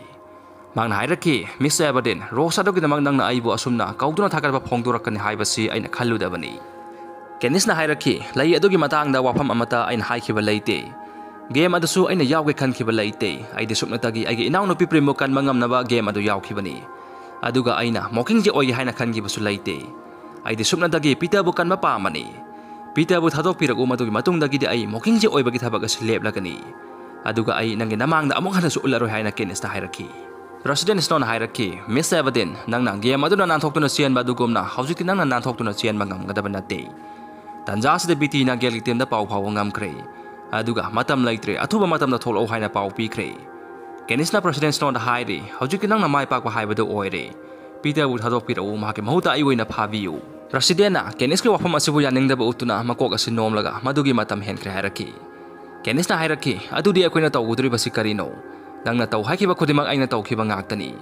ꯃꯍꯥꯛꯅ ꯍꯥꯏꯔꯛꯈꯤ, "ꯃꯤꯁ ꯑꯦꯕꯔꯗꯤꯟ, ꯔꯣꯁ ꯑꯗꯨꯒꯤꯗꯃꯛ ꯅꯪꯅ ꯑꯩꯕꯨ ꯑꯁꯨꯝꯅ ꯀꯧꯗꯨꯅ ꯊꯥꯒꯠꯄ ꯐꯣꯡꯗꯣꯔꯛꯀꯅꯤ ꯍꯥꯏꯕꯁꯤ ꯑꯩꯅ ꯈꯜꯂꯨꯗꯕꯅꯤ"꯫ ꯀꯦꯅꯤꯁꯅ ꯍꯥꯏꯔꯛꯈꯤ, "ꯂꯩ ꯑꯗꯨꯒꯤ ꯃꯇꯥꯡꯗ ꯋꯥꯐꯝ ꯑꯃꯠꯇ ꯑꯩꯅ ꯍꯥꯏꯈꯤꯕ ꯂꯩꯇꯦ꯫ ꯒꯦꯝ ꯑꯗꯨꯁꯨ ꯑꯩꯅ ꯌꯥꯎꯒꯦ ꯈꯟꯈꯤꯕ ꯂꯩꯇꯦ꯫ ꯑꯩꯗꯤ ꯁꯨꯞꯅꯇꯒꯤ ꯑꯩꯒꯤ ꯏꯅꯥꯎꯅꯨꯄꯤ ꯄ꯭ꯔꯤꯝꯕꯨ ꯀꯟꯕ ꯉꯝꯅꯕ ꯒꯦꯝ ꯑꯗꯨ ꯌꯥꯎꯈꯤꯕꯅꯤ꯫ ꯑꯗꯨꯒ ꯑꯩꯅ ꯃꯣꯀꯤꯡꯖꯦ ꯑꯣꯏꯒꯦ ꯍꯥꯏꯅ ꯈꯟꯈꯤꯕꯁꯨ ꯂꯩꯇꯦ꯫ ꯑꯩꯗꯤ ꯁꯨꯞꯅꯇꯒꯤ ꯄꯤꯇꯔꯕꯨ ꯀꯟꯕ ꯄꯥꯝꯕꯅꯤ꯫ ꯄꯤꯇꯔꯕꯨ ꯊꯥꯗꯣꯛꯄꯤꯔꯛꯎ, ꯃꯗꯨꯒꯤ ꯃꯇꯨꯡꯗꯒꯤꯗꯤ ꯑꯩ ꯃꯣꯀꯤꯡꯖꯦ ꯑꯣꯏꯕꯒꯤ ꯊꯕꯛ ꯑꯁꯤ ꯂꯦꯞꯂꯒꯅꯤ꯫ ꯑꯗꯨꯒ ꯑꯩ ꯅꯪꯒꯤ ꯅꯃꯥꯡꯗ ꯑꯃꯨꯛ ꯍꯟꯅꯁꯨ ꯎꯠꯂꯔꯣꯏ" ꯍꯥꯏꯅ ꯀꯦꯅꯤꯁꯅ ꯍꯥꯏꯔꯛꯈꯤ꯫ ꯄ꯭ꯔꯁꯤꯗꯦꯟ ꯁ꯭ꯅꯣꯅ ꯍꯥꯏꯔꯛꯈꯤ, "ꯃꯤꯁ ꯑꯦꯕꯗꯤꯟ, ꯅꯪꯅ ꯒꯦꯝ ꯑꯗꯨꯗ ꯅꯥꯟꯊꯣꯛꯇꯨꯅ ꯆꯦꯟꯕ ꯑꯗꯨꯒꯨꯝꯅ ꯍꯧꯖꯤꯛꯇꯤ ꯅꯪꯅ ꯅꯥꯟꯊꯣꯛꯇꯨꯅ ꯆꯦꯟꯕ ꯉꯝꯒꯗꯕ ꯅꯠꯇꯦ꯫" ꯇꯟꯖꯥ ꯑꯁꯤꯗ ꯕꯤꯇꯤꯅ ꯒꯦꯜꯒꯤ ꯇꯤꯝꯗ ꯄꯥꯎ ꯐꯥꯎꯕ ꯉꯝꯈ꯭ꯔꯦ꯫ ꯑꯗꯨꯒ ꯃꯇꯝ ꯂꯩꯇ꯭ꯔꯦ, ꯑꯊꯨꯕ ꯃꯇꯝꯗ ꯊꯣꯛꯂꯛꯎ ꯍꯥꯏꯅ ꯄꯥꯎ ꯄꯤꯈ꯭ꯔꯦ꯫ ꯀꯦꯅꯤꯁꯅ ꯄ꯭ꯔꯁꯤꯗꯦꯟ ꯁ꯭ꯅꯣꯗ ꯍꯥꯏꯔꯤ, "ꯍꯧꯖꯤꯛꯇꯤ ꯅꯪꯅ ꯃꯥꯏ ꯄꯥꯛꯄ ꯍꯥꯏꯕꯗꯨ ꯑꯣꯏꯔꯦ꯫ ꯄꯤꯇꯔꯕꯨ ꯊꯥꯗꯣꯛꯄꯤꯔꯛꯎ, ꯃꯍꯥꯛꯀꯤ ꯃꯍꯨꯠꯇ ꯑꯩ ꯑꯣꯏꯅ ꯐꯥꯕꯤꯌꯨ꯫" ꯄ꯭ꯔꯁꯤꯗꯦꯟꯅ ꯀꯦꯅꯤꯁꯀꯤ ꯋꯥꯐꯝ ꯑꯁꯤꯕꯨ ꯌꯥꯅꯤꯡꯗꯕ ꯎꯠꯇꯨꯅ ꯃꯀꯣꯛ ꯑꯁꯤ ꯅꯣꯝꯂꯒ ꯃꯗꯨꯒꯤ ꯃꯇꯝ ꯍꯦꯟꯈ꯭ꯔꯦ ꯍꯥꯏꯔꯛꯈꯤ꯫ ꯀꯦꯅꯤꯁꯅ ꯍꯥꯏꯔꯛꯈꯤ, "ꯑꯗꯨꯗꯤ ꯑꯩꯈꯣꯏꯅ ꯇꯧꯒꯗꯧꯔꯤꯕꯁꯤ ꯀꯔꯤꯅꯣ? ꯅꯪꯅ ꯇꯧ ꯍꯥꯏꯈꯤꯕ ꯈꯨꯗꯤꯡꯃꯛ ꯑꯩꯅ ꯇꯧꯈꯤꯕ ꯉꯥꯛꯇꯅꯤ꯫"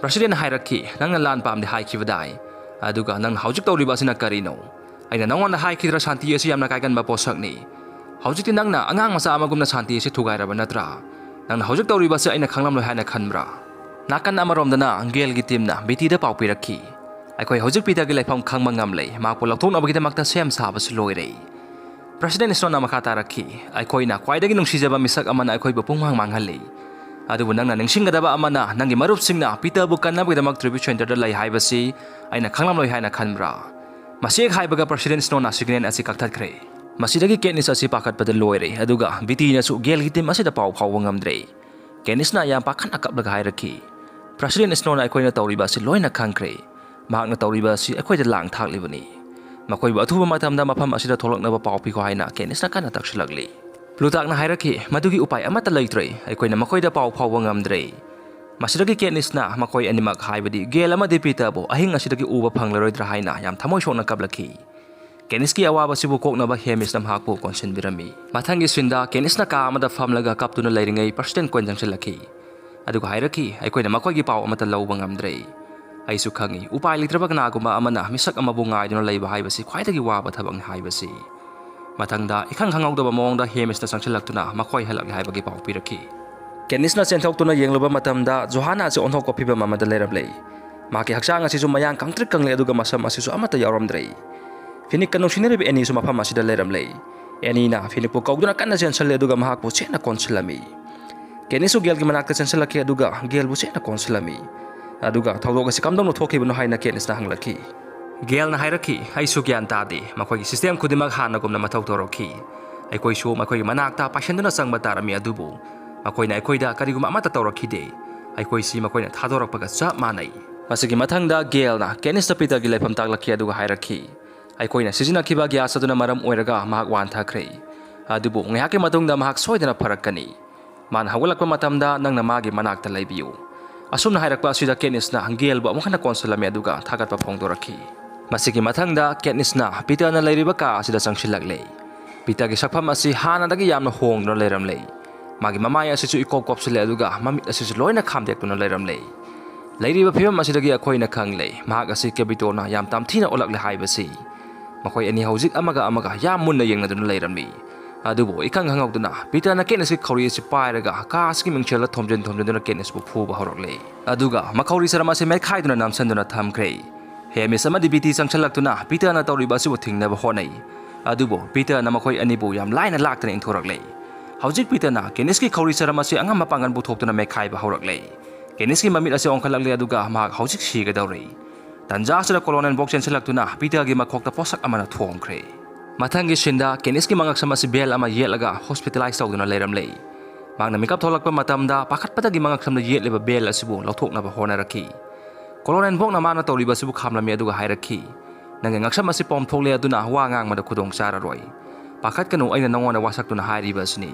ꯄ꯭ꯔꯁꯤꯗꯦꯟꯅ ꯍꯥꯏꯔꯛꯈꯤ, "ꯅꯪꯅ ꯂꯥꯟ ꯄꯥꯝꯗꯦ ꯍꯥꯏꯈꯤꯕꯗꯥꯏ? ꯑꯗꯨꯒ ꯅꯪꯅ ꯍꯧꯖꯤꯛ ꯇꯧꯔꯤꯕ ꯑꯁꯤꯅ ꯀꯔꯤꯅꯣ? ꯑꯩꯅ ꯅꯉꯣꯟꯗ ꯍꯥꯏꯈꯤꯗ꯭ꯔꯥ ꯁꯥꯟꯇꯤ ꯑꯁꯤ ꯌꯥꯝꯅ ꯀꯥꯏꯒꯟꯕ ꯄꯣꯠꯁꯛꯅꯤ? ꯍꯧꯖꯤꯛꯇꯤ ꯅꯪꯅ ꯑꯉꯥꯡ ꯃꯆꯥ ꯑꯃꯒꯨꯝꯅ ꯁꯥꯟꯇꯤ ꯑꯁꯤ ꯊꯨꯒꯥꯏꯔꯕ ꯅꯠꯇ꯭ꯔꯥ? ꯅꯪꯅ ꯍꯧꯖꯤꯛ ꯇꯧꯔꯤꯕ ꯑꯁꯤ ꯑꯩꯅ ꯈꯪꯂꯝꯂꯣꯏ ꯍꯥꯏꯅ ꯈꯟꯕ꯭ꯔꯥ?" ꯅꯥꯀꯟ ꯑꯃꯔꯣꯝꯗꯅ ꯒꯦꯜꯒꯤ ꯇꯤꯝꯅ ꯕꯤꯇꯤꯗ ꯄꯥꯎ ꯄꯤꯔꯛꯈꯤ, "ꯑꯩꯈꯣꯏ ꯍꯧꯖꯤꯛ ꯄꯤꯇꯔꯒꯤ ꯂꯩꯐꯝ ꯈꯪꯕ ꯉꯝꯂꯦ꯫ ꯃꯍꯥꯛꯄꯨ ꯂꯧꯊꯣꯛꯅꯕꯒꯤꯗꯃꯛꯇ ꯁꯦꯝ ꯁꯥꯕꯁꯨ ꯂꯣꯏꯔꯦ꯫" ꯄ꯭ꯔꯁꯤꯗꯦꯟ ꯁ꯭ꯅꯣꯅ ꯃꯈꯥ ꯇꯥꯔꯛꯈꯤ, "ꯑꯩꯈꯣꯏꯅ ꯈ꯭ꯋꯥꯏꯗꯒꯤ ꯅꯨꯡꯁꯤꯖꯕ ꯃꯤꯁꯛ ꯑꯃꯅ ꯑꯩꯈꯣꯏꯕꯨ ꯄꯨꯡꯃꯥꯡ ꯃꯥꯡꯍꯜꯂꯤ꯫ ꯑꯗꯨꯕꯨ ꯅꯪꯅ ꯅꯤꯡꯁꯤꯡꯒꯗꯕ ꯑꯃꯅ, ꯅꯪꯒꯤ ꯃꯔꯨꯞꯁꯤꯡꯅ ꯄꯤꯇꯔꯕꯨ ꯀꯟꯅꯕꯒꯤꯗꯃꯛ ꯇ꯭ꯔꯤꯕ꯭ꯌꯨꯠ ꯁꯦꯟꯇꯔꯗ ꯂꯩ ꯍꯥꯏꯕꯁꯤ ꯑꯩꯅ ꯈꯪꯂꯝꯂꯣꯏ ꯍꯥꯏꯅ ꯈꯟꯕ꯭ꯔꯥ?" ꯃꯁꯤ ꯍꯦꯛ ꯍꯥꯏꯕꯒ ꯄ꯭ꯔꯁꯤꯗꯦꯟ ꯁ꯭ꯅꯣꯅ ꯁꯤꯒꯅꯦꯜ ꯑꯁꯤ ꯀꯛꯊꯠꯈ꯭ꯔꯦ꯫ ꯃꯁꯤꯗꯒꯤ ꯀꯦꯠꯅꯤꯁ ꯑꯁꯤ ꯄꯥꯈꯠꯄꯗ ꯂꯣꯏꯔꯦ, ꯑꯗꯨꯒ ꯕꯤꯇꯤꯅꯁꯨ ꯒꯦꯜꯒꯤ ꯇꯤꯝ ꯑꯁꯤꯗ ꯄꯥꯎ ꯐꯥꯎꯕ ꯉꯝꯗ꯭ꯔꯦ꯫ ꯀꯦꯠꯅꯤꯁꯅ ꯌꯥꯝ ꯄꯥꯈꯠꯅ ꯀꯞꯂꯒ ꯍꯥꯏꯔꯛꯈꯤ, "ꯄ꯭ꯔꯁꯤꯗꯦꯟ ꯁ꯭ꯅꯣꯅ ꯑꯩꯈꯣꯏꯅ ꯇꯧꯔꯤꯕ ꯑꯁꯤ ꯂꯣꯏꯅ ꯈꯪꯈ꯭ꯔꯦ꯫ ꯃꯍꯥꯛꯅ ꯇꯧꯔꯤꯕ ꯑꯁꯤ ꯑꯩꯈꯣꯏꯗ ꯂꯥꯡ ꯊꯥꯛꯂꯤꯕꯅꯤ꯫ ꯃꯈꯣꯏꯕꯨ ꯑꯊꯨꯕ ꯃꯇꯝꯗ ꯃꯐꯝ ꯑꯁꯤꯗ ꯊꯣꯛꯂꯛꯅꯕ ꯄꯥꯎ ꯄꯤꯈꯣ" ꯍꯥꯏꯅ ꯀꯦꯠꯅꯤꯁꯅ ꯀꯟꯅ ꯇꯛꯁꯤꯜꯂꯛꯂꯤ꯫ ꯄ꯭ꯂꯨꯇꯥꯛꯅ ꯍꯥꯏꯔꯛꯈꯤ, "ꯃꯗꯨꯒꯤ ꯎꯄꯥꯏ ꯑꯃꯠꯇ ꯂꯩꯇ꯭ꯔꯦ꯫ ꯑꯩꯈꯣꯏꯅ ꯃꯈꯣꯏꯗ ꯄꯥꯎ ꯐꯥꯎꯕ ꯉꯝꯗ꯭ꯔꯦ꯫" ꯃꯁꯤꯗꯒꯤ ꯀꯦꯠꯅꯤꯁꯅ ꯃꯈꯣꯏ ꯑꯅꯤꯃꯛ, ꯍꯥꯏꯕꯗꯤ ꯒꯦꯜ ꯑꯃꯗꯤ ꯄꯤꯇꯔꯕꯨ ꯑꯍꯤꯡ ꯑꯁꯤꯗꯒꯤ ꯎꯕ ꯐꯪꯂꯔꯣꯏꯗ꯭ꯔꯥ ꯍꯥꯏꯅ ꯌꯥꯝ ꯊꯃꯣꯏ ꯁꯣꯛꯅ ꯀꯞꯂꯛꯈꯤ꯫ ꯀꯦꯠꯅꯤꯁꯀꯤ ꯑꯋꯥꯕꯁꯤꯕꯨ ꯀꯣꯛꯅꯕ ꯍꯦꯃꯤꯁꯅ ꯃꯍꯥꯛꯄꯨ ꯀꯣꯟꯁꯤꯟꯕꯤꯔꯝꯃꯤ꯫ ꯃꯊꯪꯒꯤ ꯁꯤꯟꯗ ꯀꯦꯠꯅꯤꯁꯅ ꯀꯥ ꯑꯃꯗ ꯐꯝꯂꯒ ꯀꯞꯇꯨꯅ ꯂꯩꯔꯤꯉꯩ ꯄ꯭ꯔꯁꯤꯗꯦꯟ ꯀ꯭ꯋꯤꯟ ꯆꯪꯁꯤꯜꯂꯛꯈꯤ꯫ ꯑꯗꯨꯒ ꯍꯥꯏꯔꯛꯈꯤ, "ꯑꯩꯈꯣꯏꯅ ꯃꯈꯣꯏꯒꯤ ꯄꯥꯎ ꯑꯃꯠꯇ ꯂꯧꯕ ꯉꯝꯗ꯭ꯔꯦ꯫ ꯑꯩꯁꯨ ꯈꯪꯏ, ꯎꯄꯥꯏ ꯂꯩꯇ꯭ꯔꯕ ꯀꯅꯥꯒꯨꯝꯕ ꯑꯃꯅ ꯃꯤꯁꯛ ꯑꯃꯕꯨ ꯉꯥꯏꯗꯨꯅ ꯂꯩꯕ ꯍꯥꯏꯕꯁꯤ ꯈ꯭ꯋꯥꯏꯗꯒꯤ ꯋꯥꯕ ꯊꯕꯛꯅꯤ" ꯍꯥꯏꯕꯁꯤ꯫ ꯃꯊꯪꯗ ꯏꯈꯪ ꯈꯪꯍꯧꯗꯕ ꯃꯑꯣꯡꯗ ꯍꯦꯃꯤꯁꯅ ꯆꯪꯁꯤꯜꯂꯛꯇꯨꯅ ꯃꯈꯣꯏ ꯍꯜꯂꯛꯂꯦ ꯍꯥꯏꯕꯒꯤ ꯄꯥꯎ ꯄꯤꯔꯛꯈꯤ꯫ ꯀꯦꯠꯅꯤꯁꯅ ꯆꯦꯟꯊꯣꯛꯇꯨꯅ ꯌꯦꯡꯂꯨꯕ ꯃꯇꯝꯗ ꯖꯣꯍꯥꯅꯥ ꯑꯁꯤ ꯑꯣꯟꯊꯣꯛꯄ ꯐꯤꯚꯝ ꯑꯃꯗ ꯂꯩꯔꯝꯂꯦ꯫ ꯃꯍꯥꯛꯀꯤ ꯍꯛꯆꯥꯡ ꯑꯁꯤꯁꯨ ꯃꯌꯥꯡ ꯀꯪꯇ꯭ꯔꯤꯛ ꯀꯪꯂꯦ, ꯑꯗꯨꯒ ꯃꯁꯝ ꯑꯁꯤꯁꯨ ꯑꯃꯠꯇ ꯌꯥꯎꯔꯝꯗ꯭ꯔꯦ꯫ ꯐꯤꯅꯤꯛꯀ ꯅꯨꯡꯁꯤꯅꯔꯤꯕ ꯑꯦꯅꯤꯁꯨ ꯃꯐꯝ ꯑꯁꯤꯗ ꯂꯩꯔꯝꯂꯦ꯫ ꯑꯦꯅꯤꯅ ꯐꯤꯅꯤꯛꯄꯨ ꯀꯧꯗꯨꯅ ꯀꯟꯅ ꯆꯦꯟꯁꯤꯜꯂꯦ, ꯑꯗꯨꯒ ꯃꯍꯥꯛꯄꯨ ꯆꯦꯠꯅ ꯀꯣꯟꯁꯤꯜꯂꯝꯃꯤ꯫ ꯀꯦꯠꯅꯤꯁꯁꯨ ꯒꯦꯜꯒꯤ ꯃꯅꯥꯛꯇ ꯆꯦꯟꯁꯤꯜꯂꯛꯈꯤ, ꯑꯗꯨꯒ ꯒꯦꯜꯕꯨ ꯆꯦꯠꯅ ꯀꯣꯟꯁꯤꯜꯂꯝꯃꯤ꯫ ꯑꯗꯨꯒ ꯊꯧꯗꯣꯛ ꯑꯁꯤ ꯀꯝꯗꯧꯅ ꯊꯣꯛꯈꯤꯕꯅꯣ ꯍꯥꯏꯅ ꯀꯦꯠꯅꯤꯁꯅ ꯍꯪꯂꯛꯈꯤ꯫ ꯒꯦꯜꯅ ꯍꯥꯏꯔꯛꯈꯤ, "ꯑꯩꯁꯨ ꯒ꯭ꯌꯥꯟ ꯇꯥꯗꯦ꯫ ꯃꯈꯣꯏꯒꯤ ꯁꯤꯁꯇꯦꯝ ꯈꯨꯗꯤꯡꯃꯛ ꯍꯥꯟꯅꯒꯨꯝꯅ ꯃꯊꯧ ꯇꯧꯔꯛꯈꯤ꯫ ꯑꯩꯈꯣꯏꯁꯨ ꯃꯈꯣꯏꯒꯤ ꯃꯅꯥꯛꯇ ꯄꯥꯏꯁꯤꯟꯗꯨꯅ ꯆꯪꯕ ꯇꯥꯔꯝꯃꯤ, ꯑꯗꯨꯕꯨ ꯃꯈꯣꯏꯅ ꯑꯩꯈꯣꯏꯗ ꯀꯔꯤꯒꯨꯝꯕ ꯑꯃꯠꯇ ꯇꯧꯔꯛꯈꯤꯗꯦ꯫ ꯑꯩꯈꯣꯏꯁꯤ ꯃꯈꯣꯏꯅ ꯊꯥꯗꯣꯔꯛꯄꯒ ꯆꯞ ꯃꯥꯟꯅꯩ꯫ ꯃꯁꯤꯒꯤ ꯃꯊꯪꯗ ꯒꯦꯜꯅ ꯀꯦꯅꯤꯁꯇ ꯄꯤꯇꯔꯒꯤ ꯂꯩꯐꯝ ꯇꯥꯛꯂꯛꯈꯤ ꯑꯗꯨꯒ ꯍꯥꯏꯔꯛꯈꯤ, ꯑꯩꯈꯣꯏꯅ ꯁꯤꯖꯤꯟꯅꯈꯤꯕ ꯒ꯭ꯌꯥꯁ ꯑꯗꯨꯅ ꯃꯔꯝ ꯑꯣꯏꯔꯒ ꯃꯍꯥꯛ ꯋꯥꯟꯊꯈ꯭ꯔꯦ꯫ ꯑꯗꯨꯕꯨ ꯉꯥꯏꯍꯥꯛꯀꯤ ꯃꯇꯨꯡꯗ ꯃꯍꯥꯛ ꯁꯣꯏꯗꯅ ꯐꯔꯛꯀꯅꯤ꯫ ꯃꯥꯅ ꯍꯧꯒꯠꯂꯛꯄ ꯃꯇꯝꯗ ꯅꯪꯅ ꯃꯥꯒꯤ ꯃꯅꯥꯛꯇ ꯂꯩꯕꯤꯌꯨ꯫ ꯑꯁꯨꯝꯅ ꯍꯥꯏꯔꯛꯄ ꯑꯁꯤꯗ ꯀꯦꯅꯤꯁꯅ ꯒꯦꯜꯕꯨ ꯑꯃꯨꯛ ꯍꯟꯅ ꯀꯣꯟꯁꯤꯜꯂꯝꯃꯤ ꯑꯗꯨꯒ ꯊꯥꯒꯠꯄ ꯐꯣꯡꯗꯣꯔꯛꯈꯤ꯫ ꯃꯁꯤꯒꯤ ꯃꯊꯪꯗ ꯀꯦꯅꯤꯁꯅ ꯄꯤꯇꯔꯅ ꯂꯩꯔꯤꯕ ꯀꯥ ꯑꯁꯤꯗ ꯆꯪꯁꯤꯜꯂꯛꯂꯦ꯫ ꯄꯤꯇꯔꯒꯤ ꯁꯛꯐꯝ ꯑꯁꯤ ꯍꯥꯟꯅꯗꯒꯤ ꯌꯥꯝꯅ ꯍꯣꯡꯗꯨꯅ ꯂꯩꯔꯝꯂꯦ꯫ ꯃꯥꯒꯤ ꯃꯃꯥꯏ ꯑꯁꯤꯁꯨ ꯏꯀꯣꯞ ꯀꯣꯞꯁꯤꯜꯂꯦ ꯑꯗꯨꯒ ꯃꯃꯤꯠ ꯑꯁꯤꯁꯨ ꯂꯣꯏꯅ ꯈꯥꯝꯗꯦꯛꯇꯨꯅ ꯂꯩꯔꯝꯂꯦ꯫ ꯂꯩꯔꯤꯕ ꯐꯤꯕꯝ ꯑꯁꯤꯗꯒꯤ ꯑꯩꯈꯣꯏꯅ ꯈꯪꯂꯦ, ꯃꯍꯥꯛ ꯑꯁꯤ ꯀꯦꯕꯤꯇꯣꯅ ꯌꯥꯝ ꯇꯝꯊꯤꯅ ꯑꯣꯠꯂꯛꯂꯦ ꯍꯥꯏꯕꯁꯤ꯫ ꯃꯈꯣꯏ ꯑꯅꯤ ꯍꯧꯖꯤꯛ ꯑꯃꯒ ꯑꯃꯒ ꯌꯥꯝ ꯃꯨꯟꯅ ꯌꯦꯡꯅꯗꯨꯅ ꯂꯩꯔꯝꯃꯤ꯫ ꯑꯗꯨꯕꯨ ꯏꯈꯪ ꯈꯪꯍꯧꯗꯅ ꯄꯤꯇꯔꯅ ꯀꯦꯅꯤꯁꯀꯤ ꯈꯧꯔꯤ ꯑꯁꯤ ꯄꯥꯏꯔꯒ ꯀꯥ ꯑꯁꯤꯒꯤ ꯃꯤꯡꯁꯦꯜꯗ ꯊꯣꯝꯖꯤꯟ ꯊꯣꯝꯖꯤꯟꯗꯨꯅ ꯀꯦꯅꯤꯁꯄꯨ ꯐꯨꯕ ꯍꯧꯔꯛꯂꯦ꯫ ꯑꯗꯨꯒ ꯃꯈꯧꯔꯤ ꯆꯔꯝ ꯑꯁꯤ ꯃꯦꯠꯈꯥꯏꯗꯨꯅ ꯅꯝꯁꯤꯟꯗꯨꯅ ꯊꯝꯈ꯭ꯔꯦ꯫ ꯍꯦꯃꯤꯁ ꯑꯃꯗꯤ ꯕꯤꯇꯤ ꯆꯪꯁꯤꯜꯂꯛꯇꯨꯅ ꯄꯤꯇꯔꯅ ꯇꯧꯔꯤꯕ ꯑꯁꯤꯕꯨ ꯊꯤꯡꯅꯕ ꯍꯣꯠꯅꯩ꯫ ꯑꯗꯨꯕꯨ ꯄꯤꯇꯔꯅ ꯃꯈꯣꯏ ꯑꯅꯤꯕꯨ ꯌꯥꯝ ꯂꯥꯏꯅ ꯂꯥꯛꯇꯅ ꯏꯟꯊꯣꯔꯛꯂꯦ꯫ ꯍꯧꯖꯤꯛ ꯄꯤꯇꯔꯅ ꯀꯦꯅꯤꯁꯀꯤ ꯈꯧꯔꯤ ꯆꯔꯝ ꯑꯁꯤ ꯑꯉꯝꯕ ꯄꯥꯡꯒꯜ ꯄꯨꯊꯣꯛꯇꯨꯅ ꯃꯦꯠꯈꯥꯏꯕ ꯍꯧꯔꯛꯂꯦ꯫ ꯀꯦꯅꯤꯁꯀꯤ ꯃꯃꯤꯠ ꯑꯁꯤ ꯑꯣꯟꯈꯠꯂꯛꯂꯦ ꯑꯗꯨꯒ ꯃꯍꯥꯛ ꯍꯧꯖꯤꯛ ꯁꯤꯒꯗꯧꯔꯦ꯫ ꯇꯟꯖꯥ ꯑꯁꯤꯗ ꯀꯣꯂꯣꯅꯦꯜ ꯕꯣꯛ ꯆꯦꯟꯁꯤꯜꯂꯛꯇꯨꯅ ꯄꯤꯇꯔꯒꯤ ꯃꯈꯣꯛꯇ ꯄꯣꯠꯁꯛ ꯑꯃꯅ ꯊꯣꯝꯈ꯭ꯔꯦ꯫ ꯃꯊꯪꯒꯤ ꯁꯤꯟꯗ ꯀꯦꯅꯤꯁꯀꯤ ꯃꯉꯛꯁꯝ ꯑꯁꯤ ꯕꯦꯜ ꯑꯃ ꯌꯦꯠꯂꯒ ꯍꯣꯁꯄꯤꯇꯥꯂꯥꯏꯁ ꯇꯧꯗꯨꯅ ꯂꯩꯔꯝꯂꯦ꯫ ꯃꯍꯥꯛꯅ ꯃꯤꯀꯞ ꯊꯣꯛꯂꯛꯄ ꯃꯇꯝꯗ ꯄꯥꯈꯠꯄꯗꯒꯤ ꯃꯉꯛꯁꯝꯗ ꯌꯦꯠꯂꯤꯕ ꯕꯦꯜ ꯑꯁꯤꯕꯨ ꯂꯧꯊꯣꯛꯅꯕ ꯍꯣꯠꯅꯔꯛꯈꯤ꯫ ꯀꯣꯂꯣꯅꯦꯜ ꯕꯣꯛꯅ ꯃꯥꯅ ꯇꯧꯔꯤꯕ ꯑꯁꯤꯕꯨ ꯈꯥꯝꯂꯝꯃꯤ ꯑꯗꯨꯒ ꯍꯥꯏꯔꯛꯈꯤ, "ꯅꯪꯒꯤ ꯉꯛꯁꯝ ꯑꯁꯤ ꯄꯣꯝꯊꯣꯛꯂꯦ ꯑꯗꯨꯅ ꯋꯥ ꯉꯥꯡꯕꯗ ꯈꯨꯗꯣꯡ ꯆꯥꯔꯔꯣꯏ꯫ ꯄꯥꯈꯠꯀꯅꯨ, ꯑꯩꯅ ꯅꯉꯣꯟꯗ ꯋꯥꯁꯛꯇꯨꯅ ꯍꯥꯏꯔꯤꯕ ꯑꯁꯤꯅꯤ꯫